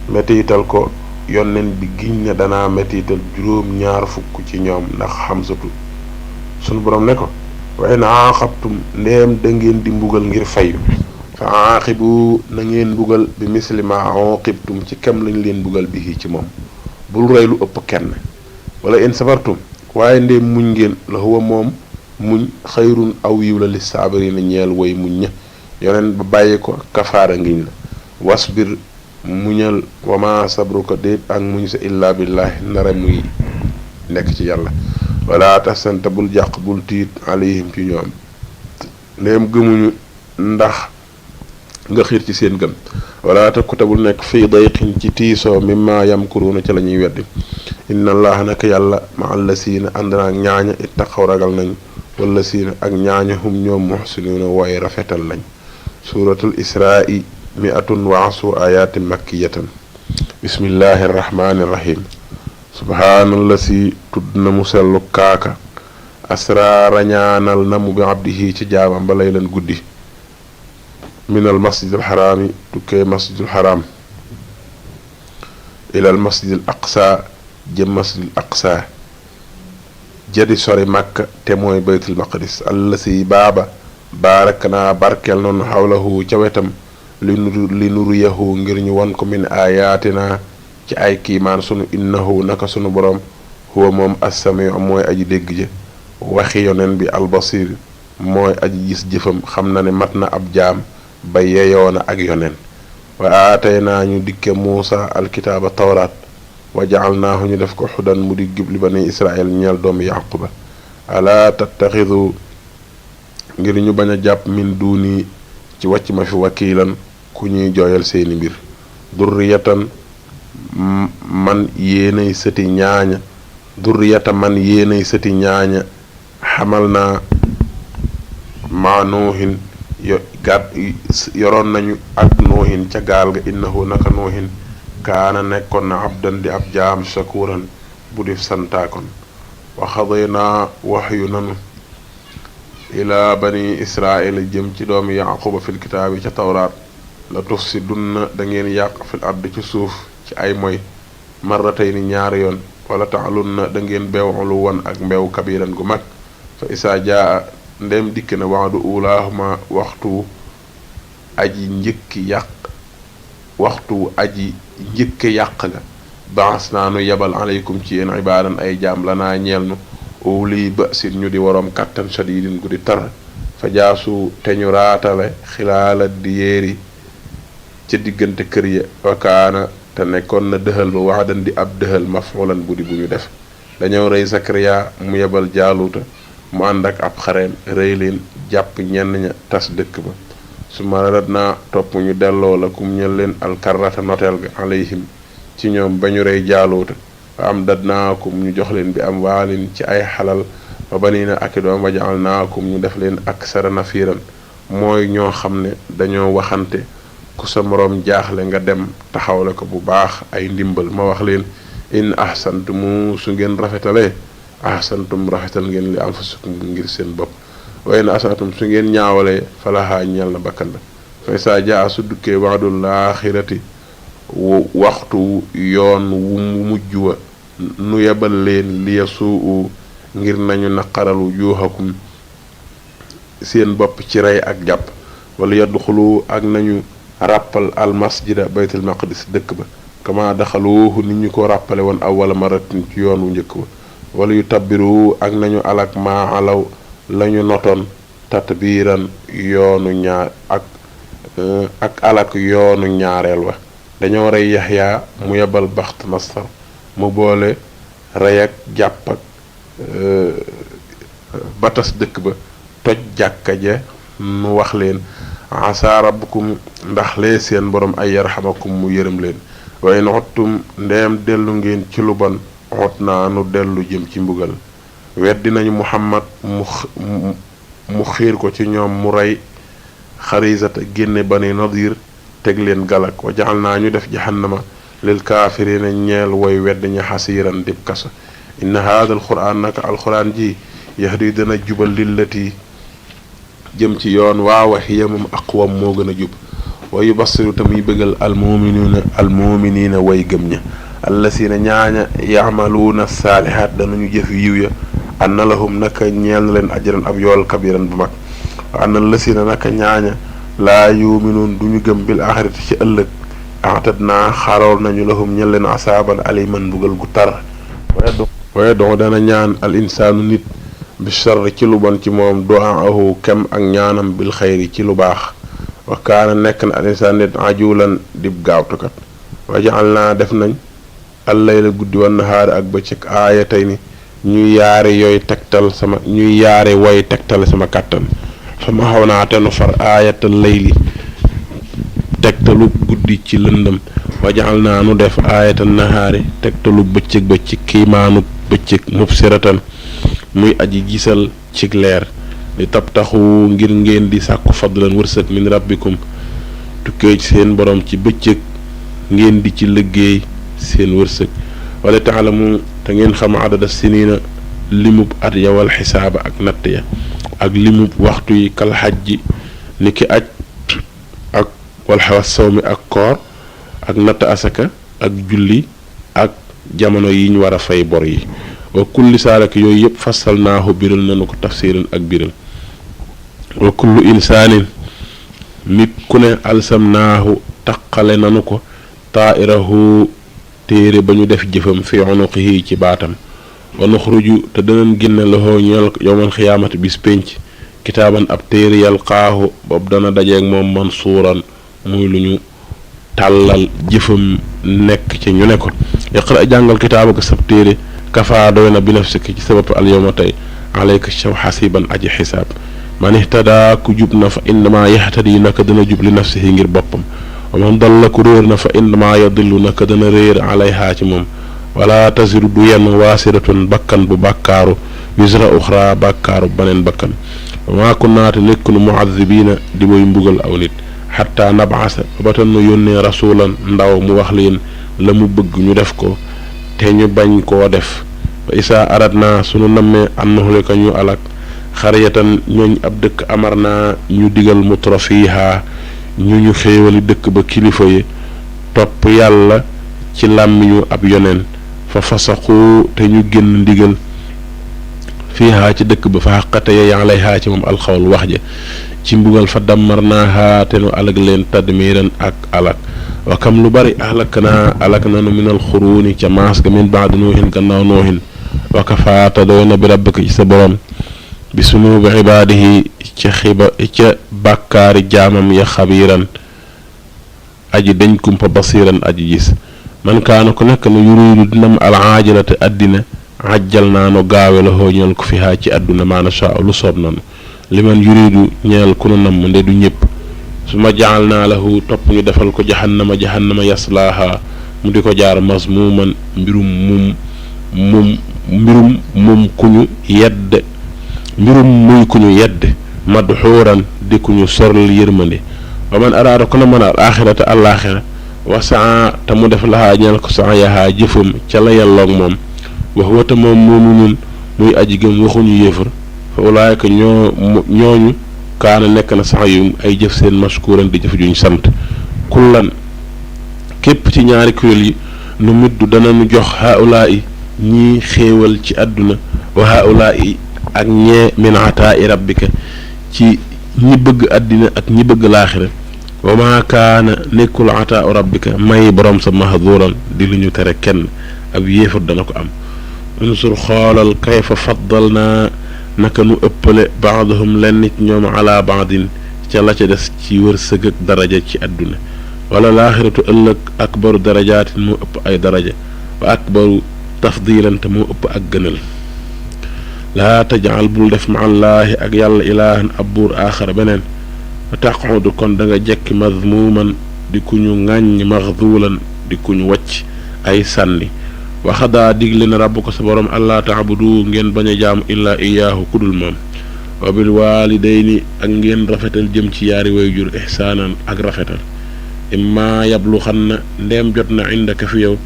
mettital ko yonneen bi giñ ne danaa mettital juróom-ñaar fukk ci ñoom ndax xamsatu sunu borom ne ko wa in aaqabtum ndéem da ngeen di mbugal ngir fayu fa aaqibu na ngeen bugal bi misli ma uqibtum ci kem lañ leen bugal bi ci moom bul rey lu ëpp kenn wala in sabartum waaye ndee muñ ngeen la huwa moom muñ xayrun aw yiw la li saabirina ñeel way muñ ña yoneen ba bàyyi ko kafaara ngiñ la wasbir muñal wama sabruka déet ak muñ sa illa billahi nara muy nekk ci yàlla wala tasanta bul jàq bul tiit alayhim ci ñoom ndéem gëmuñu ndax nga xiir ci seen gëm wala takkuta bul nekk fii dayqin ci tiisoo mimma yamkuruuna ca la ñuy weddi inna allaha naka yàlla ma alla siina ànd na ak ñaaña ittaqaw ragal nañ wala siina ak ñaaña hum ñoom muhsinuuna waaye rafetal lañ suratul isra'i 110 ayatin makkiyatan bismillahi arrahmani irrahim subhaanallasi tudd na mu sellu kaaka asraara ñaanal na mu bi abdihi ci jaamam ba lay leen guddi minal masjidil xaraami tukkee masjidul xaraam ilal masjidil aqsa jëm masjidil aqsa jadi sori makka te mooy baytul maqdis allasi baaba baarak naa barkeel noonu xawlahu ca wetam li nuriyahu ngir ñu won ko min ayatina ci ay kiimaan sunu innahu naka sunu borom huwa moom assamiu mooy aji dégg ja waxi yonen bi albasir mooy aji gis jëfam xam na ne mat na ab jaam ba yeyoona ak yonen wa aataynaa ñu dikke muusa alkitaaba tawraat wa jaalnaahu ñu def ko xudan mu di gib li bani israel ñeel doomu yaquba ala tattaxidu ngir ñu bañ a jàpp min duuni ci wàcc ma fi wakiilan ku ñuy jooyal seeni mbir durriyatan man yéenay sëti ñaaña durriyata man yéenay sëti ñaaña xamal naa maa nuuhin yoroon nañu ak nuuhin ca gaal ga innahu naka nuuhin kaana nekkoon na abdan di ab jaam shakuran bu di santaakon wa xadaynaa waxyu nanu ilaa bani israila jëm ci doomi yaquba fil kitaabi ca tawraat la tufsidunna da ngeen yàq fil ard ci suuf ci ay moy marratayni ñaari yoon wala taalunna da ngeen beew lu won ak mbeew kabiran gu mag fa isaa jaa ndem dikk na waadu ulaahuma waxtu aji njëkki yàq ga baas naa nu yebal aleykum ci yéen ibaadan ay jaam la naa ñeel nu uli ba sit ñu di waroom kàttan shadidin gu di tar fa jaasu te ñu raatale xilaala di yéeri ca diggante kër ya wakaana te nekkoon na dëxal ba waadan di ab dëxal mafulan bu di bu ñu def dañoo rey Sakariya mu yebal jaaluuta mu ànd ak ab xareem rëy leen jàpp ñenn ña tas dëkk ba su ma radat naa topp ñu delloo la kum ñel leen alkarrata noteel ga alayhim ci ñoom ba ñu rey jaaluuta fa am dad naakum ñu jox leen bi am waalin ci ay xalal ba bani na aki doom wajaal naakum ñu def leen ak sara nafiiran mooy ñoo xam ne dañoo waxante ku sa moroom jaaxle nga dem taxawle ko bu baax ay ndimbal ma wax leen in ahsantumu su ngeen rafetalee ahsantum rafetal ngeen li anfusikum ngir seen bopp waaye na asatum su ngeen ñaawalee falahaa ñeel na bakkan la fay saa jaa su dukkee waadul laaxirati waxtu yoon wu mujj wa nu yebal leen liya suu ngir nañu naqaralu juuxakum seen bopp ci rey ak jàpp wala yadxulu ak nañu ràppal al masjida baytul maqdis dëkk ba kama daxaluuhu nit ñu ko ràppale woon awwala maratin ci yoon wu njëkk ba wala yu tabbiru ak nañu alak maa alaw lañu notoon tatbiiran yoonu ñaar ak alak yoonu ñaareel wa dañoo rey yaxyaa mu yebal baxt nasar mu boole rey ak jàpp ak batas dëkk ba toj jàkka ja nu wax leen asa rabbukum ndax lee seen borom ay yarxamakum mu yërëm leen waaye na xottum ndeem dellu ngeen ci lu bon xot naa nu dellu jëm ci mbugal weddi nañu muhammad mu xiir ko ci ñoom mu rey xarisata génne bani nadir teg leen galak wa jaxal naa ñu def jahannama lil kaafirina ñeel woy wedd ña xasiiran dib kaso inna haada alquran naka alquran ji yahdi dana jubal lillati jëm ci yoon waawa hiya moom aqwam moo gën a jub wa yubassiru tamuy bëggal almuminina way gëm ña allasina ñaaña yaamaluuna saalihaat danañu jëf yiw ya anna lahum naka ñeel na leen ajran ab yool kabiran bu mag wa anna allasina naka ñaaña laa yuminuun duñu gëm bil axirati ci ëllëg atadnaa xarool nañu lahum ñel leen asaaban aliman mbugal gu tar waaye doo dana ñaan al insaanu nit bi charri ci lu bon ci moom du'aahu kem ak ñaanam bil xayri ci lu baax wa kaana nekk na al insaan nit ajulan dib gaawtukat wa jaal naa def nañ al layla guddi wan nahaari ak bëccëg aayatay ni ñuy yaare woy tegtal sama kàttan fa ma xaw naa te nu far aayatal layli tegtalu guddi ci lëndëm wa jaal naa nu def aayatal nahaari tegtalu bëccëg ba ci kiimaanu bëccëg mubsiratan muy aji gisal cig leer li tabtaxu ngir ngeen di sàkku fadlan wërsëg min rabbikum tukkee ci seen borom ci bëccëg ngeen di ci liggéey seen wërsëg wala taalamu te ngeen xam adada sinina limub at ya wal xisaaba ak natt ya ak limub waxtu yi kal xajji ni ki aj ak wal xawas sawmi ak koor ak natt asaka ak julli ak jamono yi ñu war a fay bor yi wa kulli saalak yooyu yëpp fasal naahu biral nanu ko tafsiran ak biral wa kullu insaanin nit ku ne alsam naahu taqale nanu ko taairahu téere ba ñu def jëfam fi unuqihi ci baatam wa nuxruju te danañ génne loxoo ñeel yowmal xiyaamati bis pénc kitaaban ab téere yalqaahu boobu dana dajeeg moom mansuuran muy lu ñu tàllal jëfam nekk ci ñu ne ko iqra jàngal kitaaba ga sab téere kafaa doy na bi nafsika ci sa bopp al yawma tey alayka shaw xasiban aji xisaab man ihtadaa ku jub na fa innama yahtadi naka dana jub li nafsihi ngir boppam wa man dalla ku réer na fa innama yadillu naka dana réer alayha ci moom wala taziru du yenn waasiratun bakkan bu bàkkaaru wisra uxra bàkkaaru baneen bakkan wa maa kunnaate nekkunu muazibiina di way mbugal aw nit xatta nabasa ba tan nu yónnee rasulan ndaw mu wax leen la mu bëgg ñu def ko te ñu bañ koo def fa isaa arat naa sunu nammee an nuhlika ñu alak xariyatan ñooñ ab dëkk amar naa ñu digal mutrafiha ñu xéewali dëkk ba kilifa yi topp yàlla ci làmmiñu ab yoneen fa fasaqu te ñu génn ndigal fiihaa ci dëkk ba fa xaqate ya yaa lay haa ci moom alxawl wax ja ci mbugal fa dammar naaha te nu alag leen tadmiran ak alak wa kam lu bari alak nanu minal xuruuni ca maas ga min baadi noohin gannaaw noohin wa kafaata doy na bi rabbika ci sa borom bi sunuubi ibaadihi ca bàkkaari jaamam ya xabiiran aji dañ kumpa basiiran aji gis man kaana ku nekk nu yuriidu dinam al aajilate àddina ajjal naa nu gaawe la hoo ñeel ko fi haa ci àdduna maana sha lu soob nanu li man yuriidu ñeel ku nu namm nde du ñëpp su ma jaal naa lahu topp ñu defal ko jahannama yaslaaha mu di ko jaar mazmuuman mbirum ku ñu yedd mbirum muy ku ñu yedd madxuuran di ku ñu sorl yërmande wa man araada ku na mën a alaaxirata alaaxira wa saa te mu def laxaa ñeel ko saa yahaa jëfam ca la yelloog moom wax wata moom muminun muy aji gëm waxuñu yéefar fa ulaayka ñooñu kaana nekk na sax yu ay jëf seen mashkuran di jëf juñ sant kullan képp ci ñaari kuréel yi nu middu dana nu jox haulaa'i ñii xéewal ci àdduna wa haulaa'i ak ñee min ataa'i rabbika ci ñi bëgg àddina ak ñi bëgg laaxira wa maa kaana nekkul ataa'u rabbika may borom sa mahduran di lu ñu tere kenn ab yéefar dana ko am unsur xoolal kayfa faddal naa naka nu ëppale baadahum lenn nit ñoom ala baadin ca la ca des ci wërsëg ak daraja ci àdduna wala laaxiratu ëllëg akbaru darajaatin moo ëpp ay daraja wa akbaru tafdilan te moo ëpp ak gënal laa tajal bul def maallaahi ak yàlla ilaahan ab buur aaxara beneen fa taqudu kon da nga jekki mazmuuman di ku ñu ŋàññ maxduulan di ku ñu wàcc ay sànni waxadaa digle na rabb ko sa borom allaa taabudu ngeen bañ a jaamu illaa iyaahu kudul moom wa bil waalidayni ak ngeen rafetal jëm ci yaari way jur ihsaanan ak rafetal imma yabluxanna ndeem jot na indaka fi yow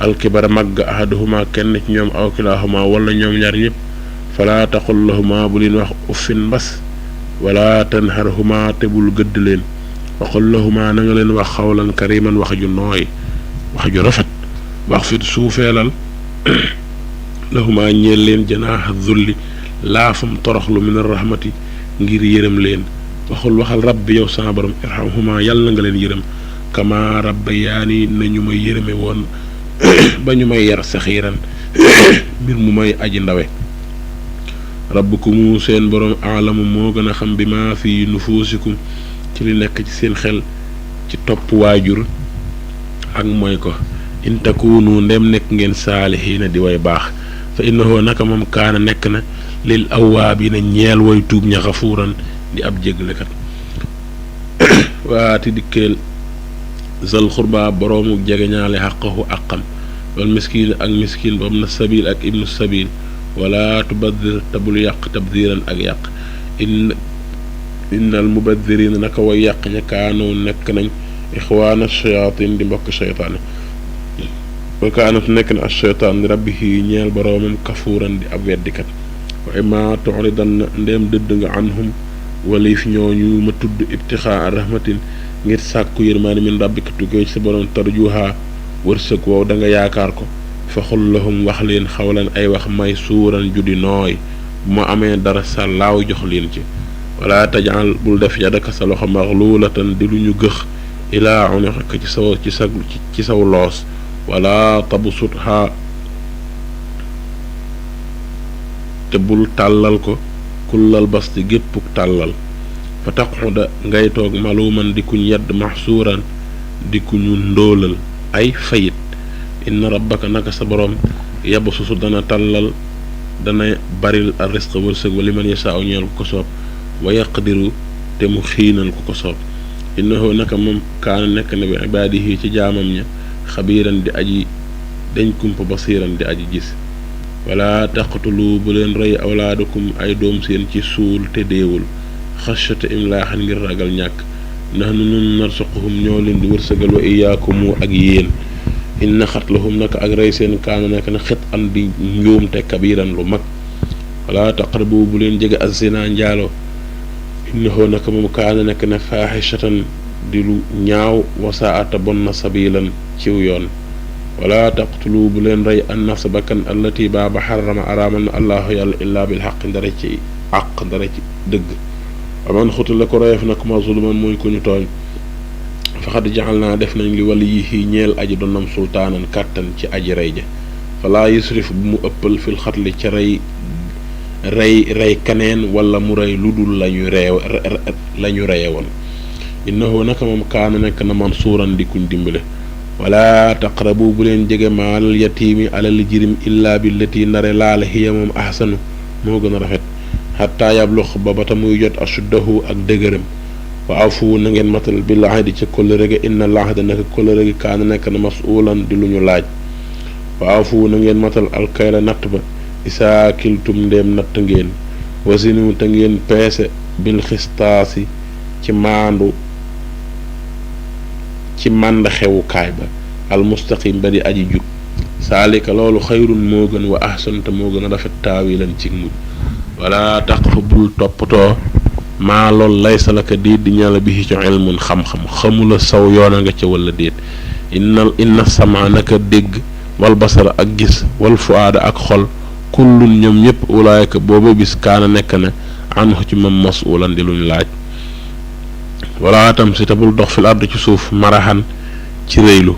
alkibara màgg ahaduhuma kenn ci ñoom aw kilaahuma wala ñoom ñaar ñëpp falaa taqul lahuma bu leen wax uffin mbas wala tanharhuma te bul gëdd leen waxul lahuma na nga leen wax xawlan kariman wax ju nooy wax ju rafet wax fit suufeelal lahuma ñeel leen janaaxa zulli laafam toroxlu min arrahmati ngir yërëm leen waxal rabbi yow sama borom irhamhuma yàlla na nga leen yërëm kama rabbayaani nañu may yërëme woon ba ñu may yar saxiiran mbir mu may aji ndawe rabbukumu seen borom aalamu moo gën a xam bi maa fi nufuusikum ci li nekk ci seen xel ci topp waajur ak mooy ko in takunu ndem nekk ngeen saalihiina di way baax fa innahu naka moom kaana nekk na lil awwaabiina ñeel way tuub ña xafuuran di ab jéglekat waati dikkeel zal xurba boroomu jegeñaale xaqahu aqam wal miskiin ak miskiin ba na sabil ak ibnu sabil wala tubaddir tabul yàq tabdiran ak yàq innal mubaddiriina naka way yàq ña kaanoo nekk nañ ixwaana shayaatin di mbokk shaytaane wa kaanat nekk na ashaytaan rabbihi ñeel boroomam kafuuran di ab weddikat wa imma tu'ridanna ndéem dëdd nga anhum waliif ñooñu ma tudd ibtixaa rahmatin ngir sàkku yërmaani min rabbika tukkee ci sa boroom tarjuha wërsëg wow da nga yaakaar ko faxul lahum wax leen xawlan ay wax may suuran judi nooy bu ma amee dara sa laaw jox leen ci wala tajal bul def yadaka sa loxo maxluulatan di lu ñu gëx ilaa unuqika ci saw loos wala tabsutha te bul tàllal ko kullal basti géppuk tàllal fa taquda ngay toog maluman di kuñ yedd maxsuuran di kuñu ndóolal ay fayit inna rabbaka naka sa borom yabsusu dana tàllal dana baril ar risqa wërsëg wa liman yashaa'u ñeel ku ko soob wa yaqdiru te mu xiinal ku ko soob innahu naka moom kaana nekk na bi ibaadihi ci jaamam ña xabiiran di aji dañ kumpa basiiran di aji gis wala taqtulu bu leen rey awlaadakum ay doom seen ci suul te deewul xashyata imlaaxin ngir ragal ñàkk nahnu nun narsuquhum ñoo leen di wërsëgal wa iyaakumu ak yéen inna xatlahum naka ak rey seen kaana nekk na xit an di njuumte kabiiran lu mag wala taqrabu bu leen jege az-zinaa njaaloo innahu naka moom kaana nekk na faaxishatan di lu ñaaw wasaata bon na sabilan ciw yoon wala taqtulu bu leen rey an nafsa bakkan allati baaba xarama araamal na allahu yàlla illaa bil xaq dara ci àq dara ci dëgg aman xutu la ko reef nag mazluman muy ku ñu tooñ faxad jaxal naa def nañ li waliyihi ñeel aji donam sultaanan kàttan ci aji rey ja falaa yusrif bu mu ëppal fil xatli ca rey kaneen wala mu rey lu dul lañu reye woon innahu naka moom kaana nekk na mansuuran di kuñ dimbale wala taqrabu bu leen jege maalal yatiimi alal jirim illaa billati ndare laala hiya moom ahsanu moo gën a rafet xataa yablux ba bata muy jot ashuddahu ak dëgëram wa afu na ngeen matal bil ahdi ca kóllëre ga inna al ahda naka kóllëre gi kaana nekk na masuulan di lu ñu laaj wa afu na ngeen matal alkayla natt ba isaa kiltum ndéem natt ngeen wasinu te ngeen peese bil xistaasi ci mànd xewukaay ba almustaqim ba di aji jub saalika loolu xayrun moo gën wa ahsan te moo gën a rafet taawilan ci mujj wala taqfu bul toppatoo maa lool laysa laka déet di ñala bi ci ilmun xam-xam xamula saw yoona nga ca wala déet inna sama naka dégg wal basara ak gis wal fuaada ak xol kullun ñoom ñëpp ulaayka booba bis kaana nekk na anhu ci moom masuulan di luñ laaj wala tam si te bul dox fil ard ci suuf maraxan ci réylu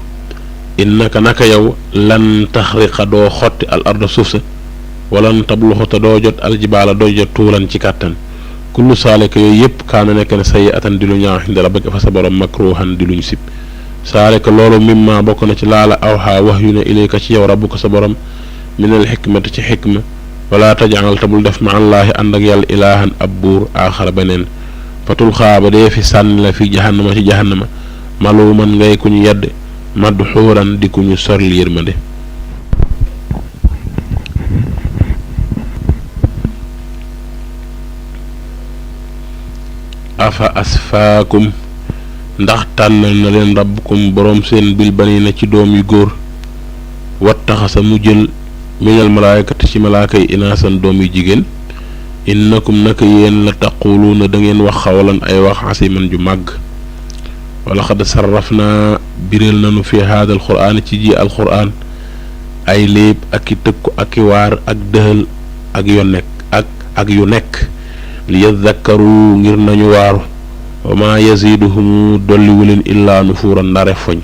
innaka naka yow lan taxriqa doo xotti al arda suuf sa walan tabluxu te doo jot aljibaala doo jot tuulan ci kàttan kullu saalika yooyu yëpp kaana nekk ne sayi atan di lu ñaaw xinde rabbika fa sa borom makruhan di luñ sib saalika loolu mimma bokk na ci laala awxaa wax yu ne ilayka ci yow rabbuka sa borom minal xikmati ci xikma wala tajal te bul def ma allaahi ànd ak yàlla ilaahan ab buur aaxara beneen fatul xaaba dee fi sànni la fi jahannama ci jahannama maluman ngay ku ñu yedd madxuuran di ku ñu soril yërmande afa asfaakum ndax tànnal na leen rabbukum boroom seen bil banina ci doom yu góor wattaxasa mu jël minal malaayikati ci malaaka yi inaasan doom yu jigéen innakum naka yéen la taquluuna da ngeen wax xawlan ay wax asiman ju màgg wala xad sarraf naa biral nanu fi haadal quraan ci ji alquraan ay léeb ak i tëkku ak i waar ak dëhël ak yu nekk li yadakkaru ngir nañu waaru wa maa yaziduhum dolliwu leen illaa nufuuran ndare foñ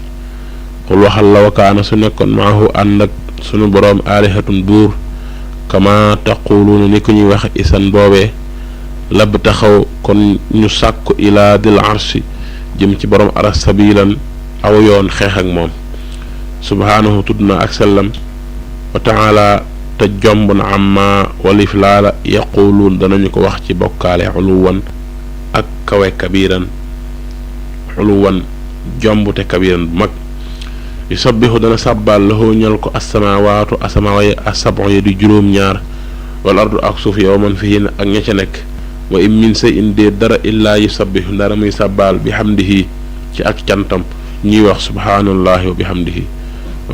xul waxal law kaana su nekkoon maahu ànd ak sunu boroom aalihatun buur kama taquluuna ni ko ñuy wax isan boobee lab taxaw kon ñu sàkku ilaa dil arshi jëm ci boroom aras sabilan aw yoon xeex ak moom subhaanahu tudd na ak sellam wa taala te jomb na amma walif laala yaquluun danañu ko wax ci bokkaale uluwan ak kawe kabiran uluwan jombute kabiran bu mag yusabbihu dana sàbbaal lahu ñal ko assamaawaatu asamaawa yi asab'u yi di juróom-ñaar wal ardu ak suuf yow man fihin ak ña ca nekk wa in min shay'in dee dara illaa yusabbihu dara muy sàbbaal bi hamdihi ci ak cantam ñuy wax subhaanallahi wa bihamdihi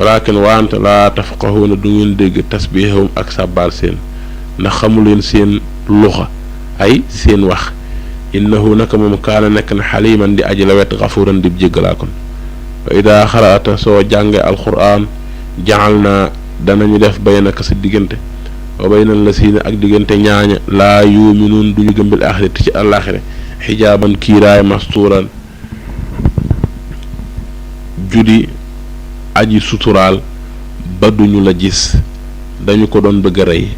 walakin waante laa tafqahuuna du ngeen dégg tasbihahum ak sàbbaal seen ndax xamuleen seen luxa ay seen wax innahu naka moom kaana nekk na xaliman di aji lawet gafuuran di jéggalaa kon wa idaa xaraata soo jànge alquran jaxal naa danañu def baynaka sa diggante wa baynal la siina ak diggante ñaaña laa yuuminuun duñu gëmbil axirati ci àllaaxira xijaaban kiiraay mastuuran judi aji suturaal ba duñu la gis dañu ko doon bëgg a rey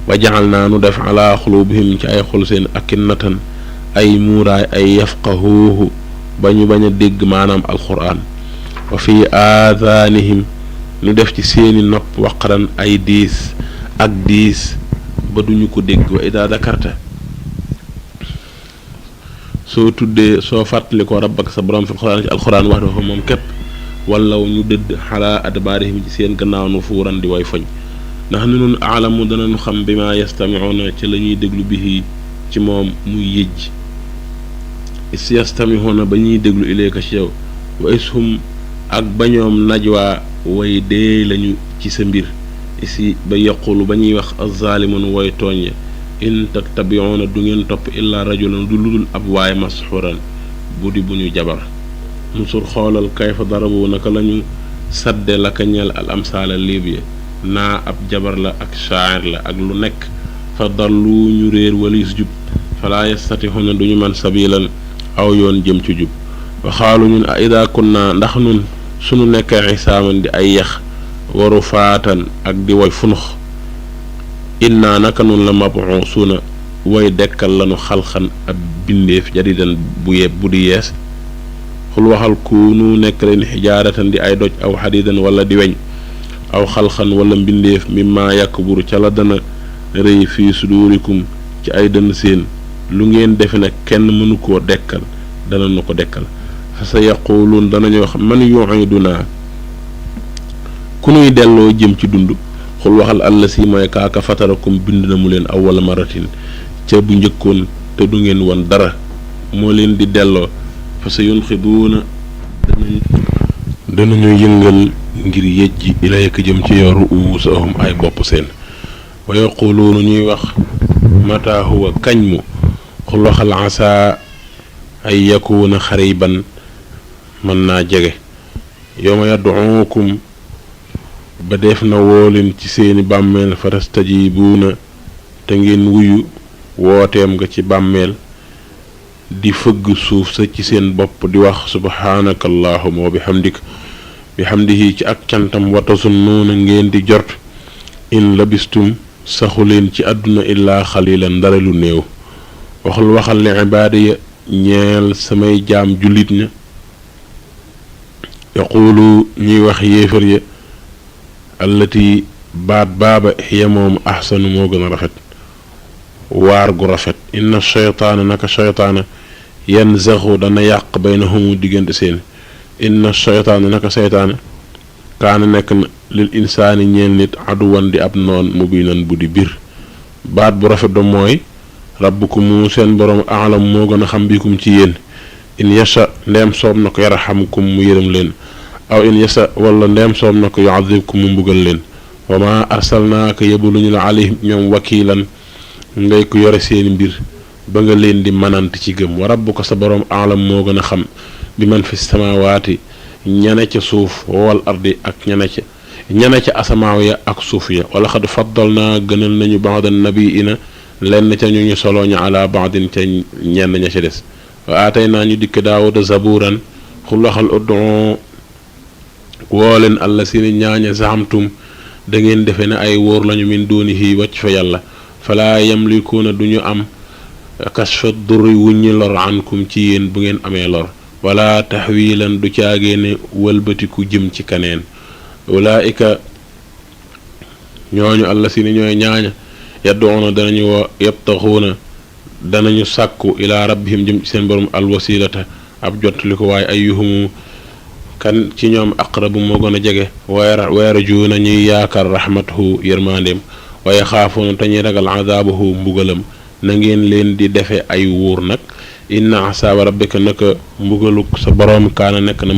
wa jaxal naa nu def ala xulubihim ci ay xol seen akinnatan ay muuraay ay yafqahuuhu ba ñu bañ a dégg maanaam alquran wa fi aadaanihim nu def ci seeni nopp waqaran ay diis ak diis ba duñu ko dégg wa idaa dakarta soo tuddee soo fàttali ko rabbak sa borom fi alquran ci alquran wax dafa moom képp wallaw ñu dëdd xalaa adbaarihim ci seen gannaaw nu fuuran di way foñ ndax ni noonu aalamu danañu xam bi ma yastamiuuna ci la ñuy déglu bihi ci moom muy yëjj is yastamiuuna ba ñuy déglu ilayka ci yow wa ishum ak ba ñoom najwaa way dee lañu ci sa mbir isi ba yaqulu ba ñuy wax azzaalimun way tooñ ya in tattabiuuna du ngeen topp illaa rajulan du ludul ab waay masxuran bu di bu ñu jabar musur xoolal kayfa darabu naka lañu sadde la ka ñeel al amsaala léeb ya naa ab jabar la ak shaa'ir la ak lu nekk fa dallu ñu réer walis jub falaa yastatixuna duñu man sabilan aw yoon jëm ci jub waxaalu ñun a ida kunna ndax nun sunu nekkee xisaaman di ay yax waru faatan ak di way funux inna naka nun la mabusuuna way dekkal lanu xalxan ab bindeef jadidan bu di yees xul waxal kuunu nekk leen xijaaratan di ay doj aw xadidan wala di weñ aw xalxan wala mbindeef mimma yakburu ca la dana rëy fii sudurikum ci ay dënn seen lu ngeen defe nag kenn mënu koo dekkal dana nu ko dekkal fa sa yaquluun danañu wax man yu'iduna ku nuy delloo jëm ci dund xul waxal àll si mooy kaaka fatarakum bind na mu leen awwala maratin ca bu njëkkoon te du ngeen won dara moo leen di delloo fa sa yunxiduuna danañu yëngal ngir yëjji ilayka jëm ci yoru uusahum ay bopp seen wa yaquluuna ñuy wax mata huwa kañ mu xul waxal asa ay yakuuna xariban mën naa jege yawma yad'uukum ba def na woo leen ci seeni bàmmeel fatastajibuuna te ngeen wuyu wooteem nga ci bàmmeel di fëgg suuf sa ci seen bopp di wax subhaanaka allahuma wa bihamdihi ci ak cantam wa tasunnuuna ngeen di jort in labistum saxu leen ci àdduna illaa xalilan dara lu néew waxal li ibaadiya ñeel samay jaam jullit ña yaqulu ñuy wax yéefar ya allati baat baaba xiya moom axsanu moo gën a rafet waar gu rafet inna shaytaana naka shaytaana yanzaxu dana yàq baynahum diggante seen inna shaytaana naka shaytaana kaana nekk na lil insaani ñeel nit aduwan di ab noon mubinan bu di bir baat bu rafet ba mooy rabbukum seen boroom aalam moo gën a xam bikum ci yéen in yasha ndeem soob na ko yarhamkum mu yërëm leen aw in yasha wala ndeem soob na ko yu'adhibkum mu mbugal leen wa ma arsalnaaka yebuluñu la alayhim ñoom wakiilan ngay ko yore seeni mbir ba nga leen di manant ci gëm wa rabbuka sa boroom aalam moo gën a xam bi man fi samaawaati ñane ca suuf wal ardi ak ñane ca asamaaw ya ak suuf ya wala xad faddal naa gënal nañu ba'da nabiina lenn ca ñu solo ña ala ba'din ca ñenn ña ca des wa aataynaa ñu dikk daawuda zaburan xul waxal ud'u woo leen alla si ni ñaaña zaxamtum da ngeen defe ne ay wóor lañu min duunihi wàcc fa yàlla falaa yamlikuuna duñu am kashfa durri wuññi lor ankum ci yéen bu ngeen amee lor wala taxwiilan du caageene wëlbatiku jëm ci kaneen ulaika ñooñu alla si ni ñooy ñaaña yadduuna danañu woo yabtaxuuna danañu sàkku ilaa rabbihim jëm ci seen borom alwasilata ab jot li ko waaye ayyuhumu kan ci ñoom aqrabu moo gën a jege weera juuna ñuy yaakaar rahmatuhu yërmandeem waaye xaafoona te ñuy ragal azaabahu mbugalam na ngeen leen di defe ay wuur nag inna asaaba rabbika naka mbugaluk sa boroom kaana nekk na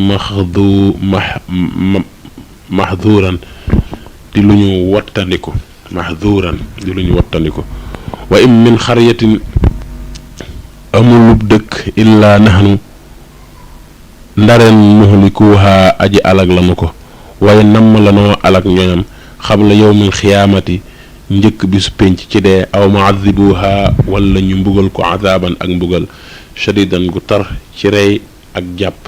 mahduuran di lu ñu wattandiku mahduuran di lu ñu wattandiku wa in min xaryatin amulub dëkk illaa nahnu ndareen muhlikuha aji alag lanu ko waaye namm lanoo alag ñoñam xabla yawmil xiyaamati njëkk bisu penc ci dee aw muadibuha wala ñu mbugal ko azaaban ak mbugal shadidan gu tar ci rey ak jàpp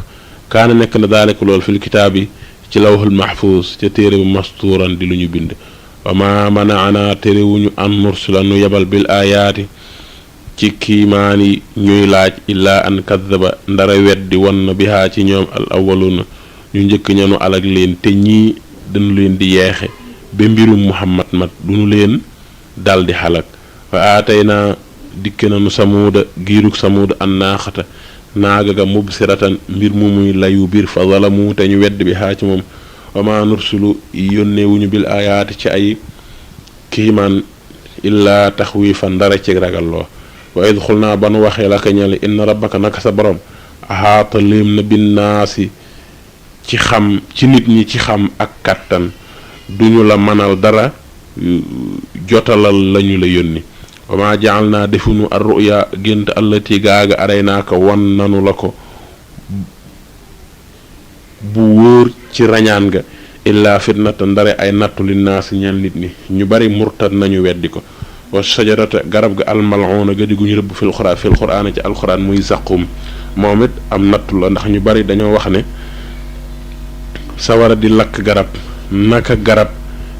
kaana nekk na daalika lool fil kitaabi ci lawhul mahfuus ca téere bu mastuuran di lu ñu bind wa ma manaana terewuñu an nursila nu yebal bil ayaati ci kiimaani ñuy laaj illaa an kadaba ndara weddi won na bihaa ci ñoom al awwaluna ñu njëkk ñanu alag leen te ñii dañu leen di yeexe ba mbirum muhammad mat duñu leen dal di xalak fa aatayna dikke nanu samuuda giirug samuuda an naaxata naaga ga mubsiratan mbir mu muy layu biir fa zalamu te ñu wedd bi xaa ci moom wa ma nursulu yónneewuñu bil ayaati ci ay kiimaan illaa taxwiifan ndara ci ragalloo wa id xul naa ba nu waxee la ka ñale inna rabbaka naka sa borom axaata lim na binnaasi ci xam ci nit ñi ci xam ak kàttan duñu la mënal dara jotalal lañu la yónni wa ma jaal naa defunu ar ruya gént allati gaaga aray naa ko wan nanu la ko bu wóor ci rañaan ga illaa fitnata ndare ay nattu li naasi ñeel nit ñi ñu bari murtad nañu weddi ko wa shajarata garab ga almal'una ga diguñu rëbb fil qur'aan ci alquran muy zaqum moom it am nattu la ndax ñu bari dañoo wax ne sawara di lakk garab naka garab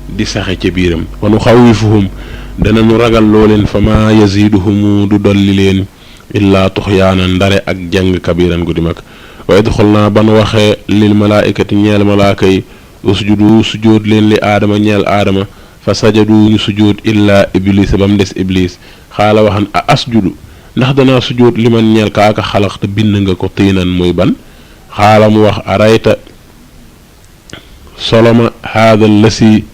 di saxe ca biiram wa nu xawifuhum danañu ragal loo leen fa ma yaziduhum du dolli leen illaa tuxyaana ndare ak jàng kabiran gu di mag wa idxul naa ban waxee lil malaaikati ñeel malaaka yi usjudu sujjóot leen li aadama ñeel aadama fa sajadu ñu sujjóot illaa iblis ba mu des iblis xaala waxan a asjudu ndax danaa sujjóot li man ñeel kaaka xalaqta bind nga ko tiinan muy ban xaala mu wax arayta soloma haadal lasi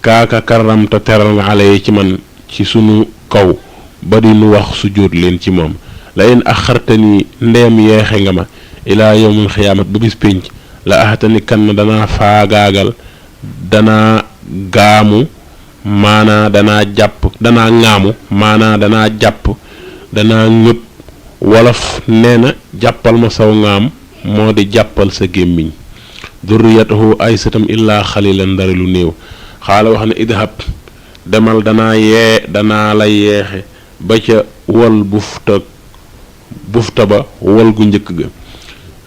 kaaka karamta teral nga xale yi ci man ci sunu kaw ba di nu wax sujjóot leen ci moom la in axartani ndeem yeexe nga ma ilaa yawmul xiyaamat ba bis pénc la axatani kan danaa faagaagal danaa gaamu maanaa danaa jàpp danaa ŋaamu maanaa danaa jàpp danaa ñëpp wolof nee na jàppal ma saw ŋaam moo di jàppal sa gémmiñ durriyatahu ay sëtam illaa xalilan ndari lu néew xaala wax ne idhab demal danaa la yeexe ba ca wol bufta ba wol gu njëkk ga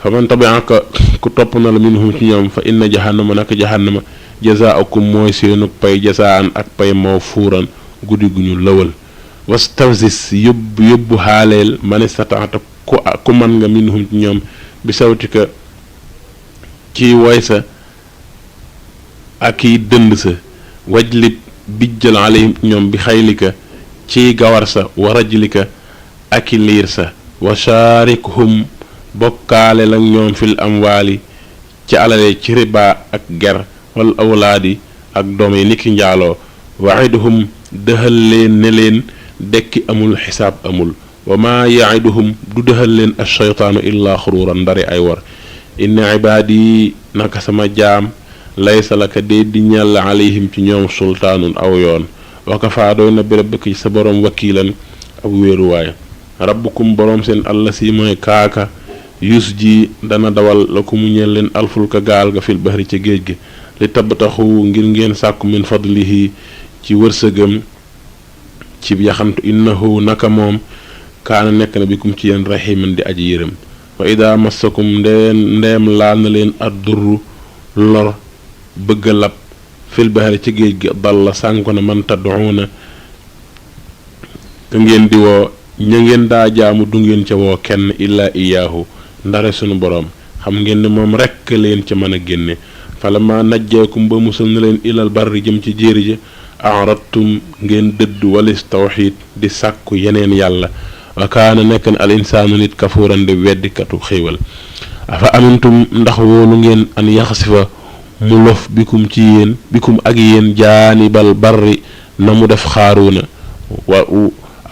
fa man tabi'aka ku topp na la minhum ci ñoom fa inna jahannama naka jahannama jazaakum mooy seenu pay jasaan ak pay mawfuuran guddi gu ñu lëwal wastafzis yóbbu xaaleel man istataata ku man nga minhum ci ñoom bi sawtika ci woy sa ak yi dënd sa wajlib bijjal alayhim ñoom bi xaylika ci gawar sa wa rajlika ak i liir sa wa shaarikhum bokkaale la ñoom fil amwaali ci alale ci riba ak ger wal awlaadi ak doom yi niki njaaloo wa'iduhum dëxal leen ne leen dekki amul xisaab amul wa maa ya'iduhum du dëxal leen ash-shaytaanu illaa xuruuran ndari ay war inna ibaadi naka sama jaam laysa laka dee di ñàll alayhim ci ñoom sultaanun aw yoon wa kafaa doy na bi rabbika ci sa boroom wakiilan ab wéeruwaay rabbukum boroom seen alla si mooy kaaka yus ji dana dawal la ko mu ñeel leen alfulka gaal ga fil bahri ca géej gi li tabtaxu ngir ngeen sàkku min fadlihi ci wërsëgam ci yaxantu innahu naka moom kaana nekk na bikum ci yéen rahiman di aji yërëm wa ida massakum ndeem laal na leen addurru lor bëgg a lab fil bahri ci géej gi dalla sànko na man tad'uuna ka ngeen di woo ña ngeen daa jaamu du ngeen ca woo kenn illaa iyaahu ndare sunu boroom xam ngeen ne moom rekk leen ca mën a génne falamma najjeekum ba musal na leen ilal barri jëm ci jéeri ja aradtum ngeen dëdd walis tawxiid di sàkku yeneen yàlla wa kaana nekk na al insaanu nit kafuuran di weddikatu xéewal afa amintum ndax wóolu ngeen an yaxsifa mu lof bikum ci yéen bikum ak yéen jaanibal barri na mu def xaaruuna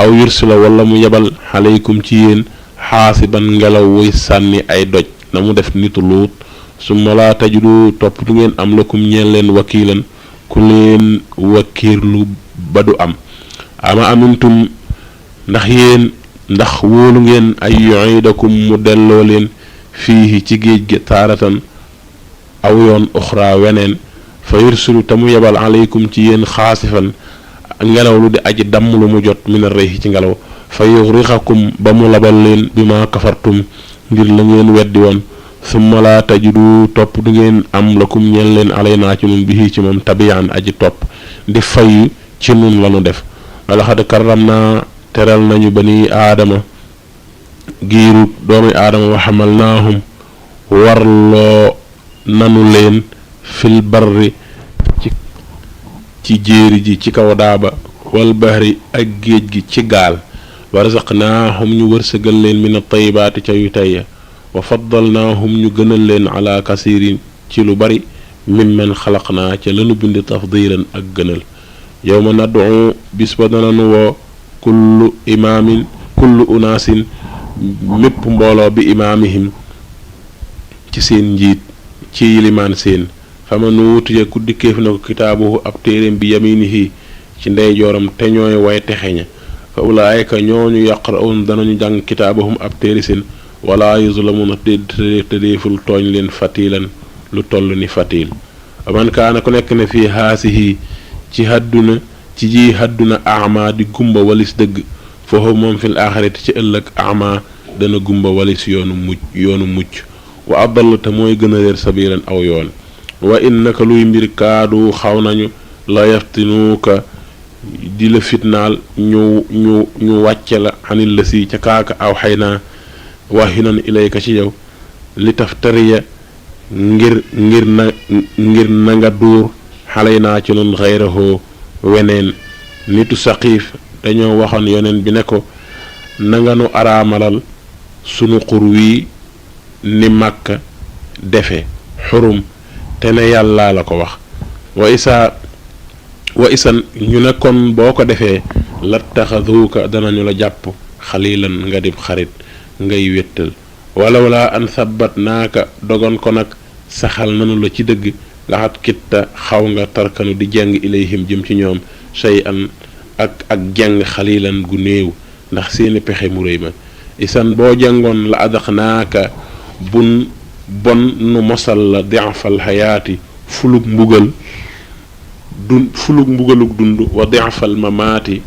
aw yursila wala mu yebal xaleykum ci yéen xaasiban ngelaw wuy sànni ay doj na mu def nitu luut summa laa tajidu topp du ngeen am lakum ñeen leen wakiilan ku leen wakiirlu ba du am ama amintum ndax yéen ndax wóolu ngeen ay yuidakum mu delloo leen fii ci géej gi taaratan aw yoon uxra weneen fa yursulu te mu yebal aleykum ci yéen xaasifan ngelaw lu di aji damm lu mu jot mina rëy ci ngelaw fa yuxrixakum ba mu labal leen bi ma kafartum ngir la ngeen weddi woon summa laa tajidu topp du ngeen am lakum ñeen leen alaynaa ci nun bi ci moom tabiyaan aji topp di fayu ci nun lanu def walaxad karram naa teral nañu bani aadama giiru doomi aadama wa xamalnaahum warloo nanu leen fil barri ci jéeri ji ci kaw daaba wal bahri ak géej gi ci gaal warzaqnaahum ñu wërsëgal leen min at-tayyibaati ca yu tayya wa faddalnaahum ñu gënal leen ala kasirin ci lu bari mimman xalaqnaa ca lanu bind tafdilan ak gënal yawma nad'u bis ba dananu woo kullu unaasin mépp mbooloo bi imaamihim ci seen njiit ci yilimaan seen fama nu wutiye ku dikkeef na ko kitaabuhu ab téeréem bi yaminihi ci ndeyjooram te ñooy way texeña fa ulaayika ñooñu yaqra'un danañu jàng kitaabahum ab téere seen wala yuzlamuna te deeful tooñ leen fatilan lu toll ni fatil man kaana ku nekk ne fii haasihi ci hadduna ama di gumba walis dëgg foofu moom fil aaxirati ci ëllëg ama dana gumba walis yoonu mucc wa adall te mooy gën a réer sabilan aw yoon wa innaka luy mbir kaadu xaw nañu la yaftinuuka di la fitnaal ñu wàcce la xanil la si ca kaaka aw xay naa waxinan ilayka ci yow li taftariya ngir na nga duur xalay naa ci noon xayrahoo weneen nitu saqiif dañoo waxoon yoneen bi ne ko nanga nu araamalal sunu xur wi ni màkka defe xurum te ne yàlla la ko wax wa isan ñu ne kon boo ko defee la taxaduuka danañu la jàpp xalilan nga dib xarit ngay wéttal walaw laa an sabat naaka dogon ko nag saxal nanu la ci dëgg laxat kitta xaw nga tarkanu di jeng ilayhim jëm ci ñoom shay an ak jeng xalilan gu néew ndax seeni pexe mu réy ma isan boo jàngoon la adax naaka bon nu mosal la diafal xayaati fulug mbugalug dund wa diafal mamaati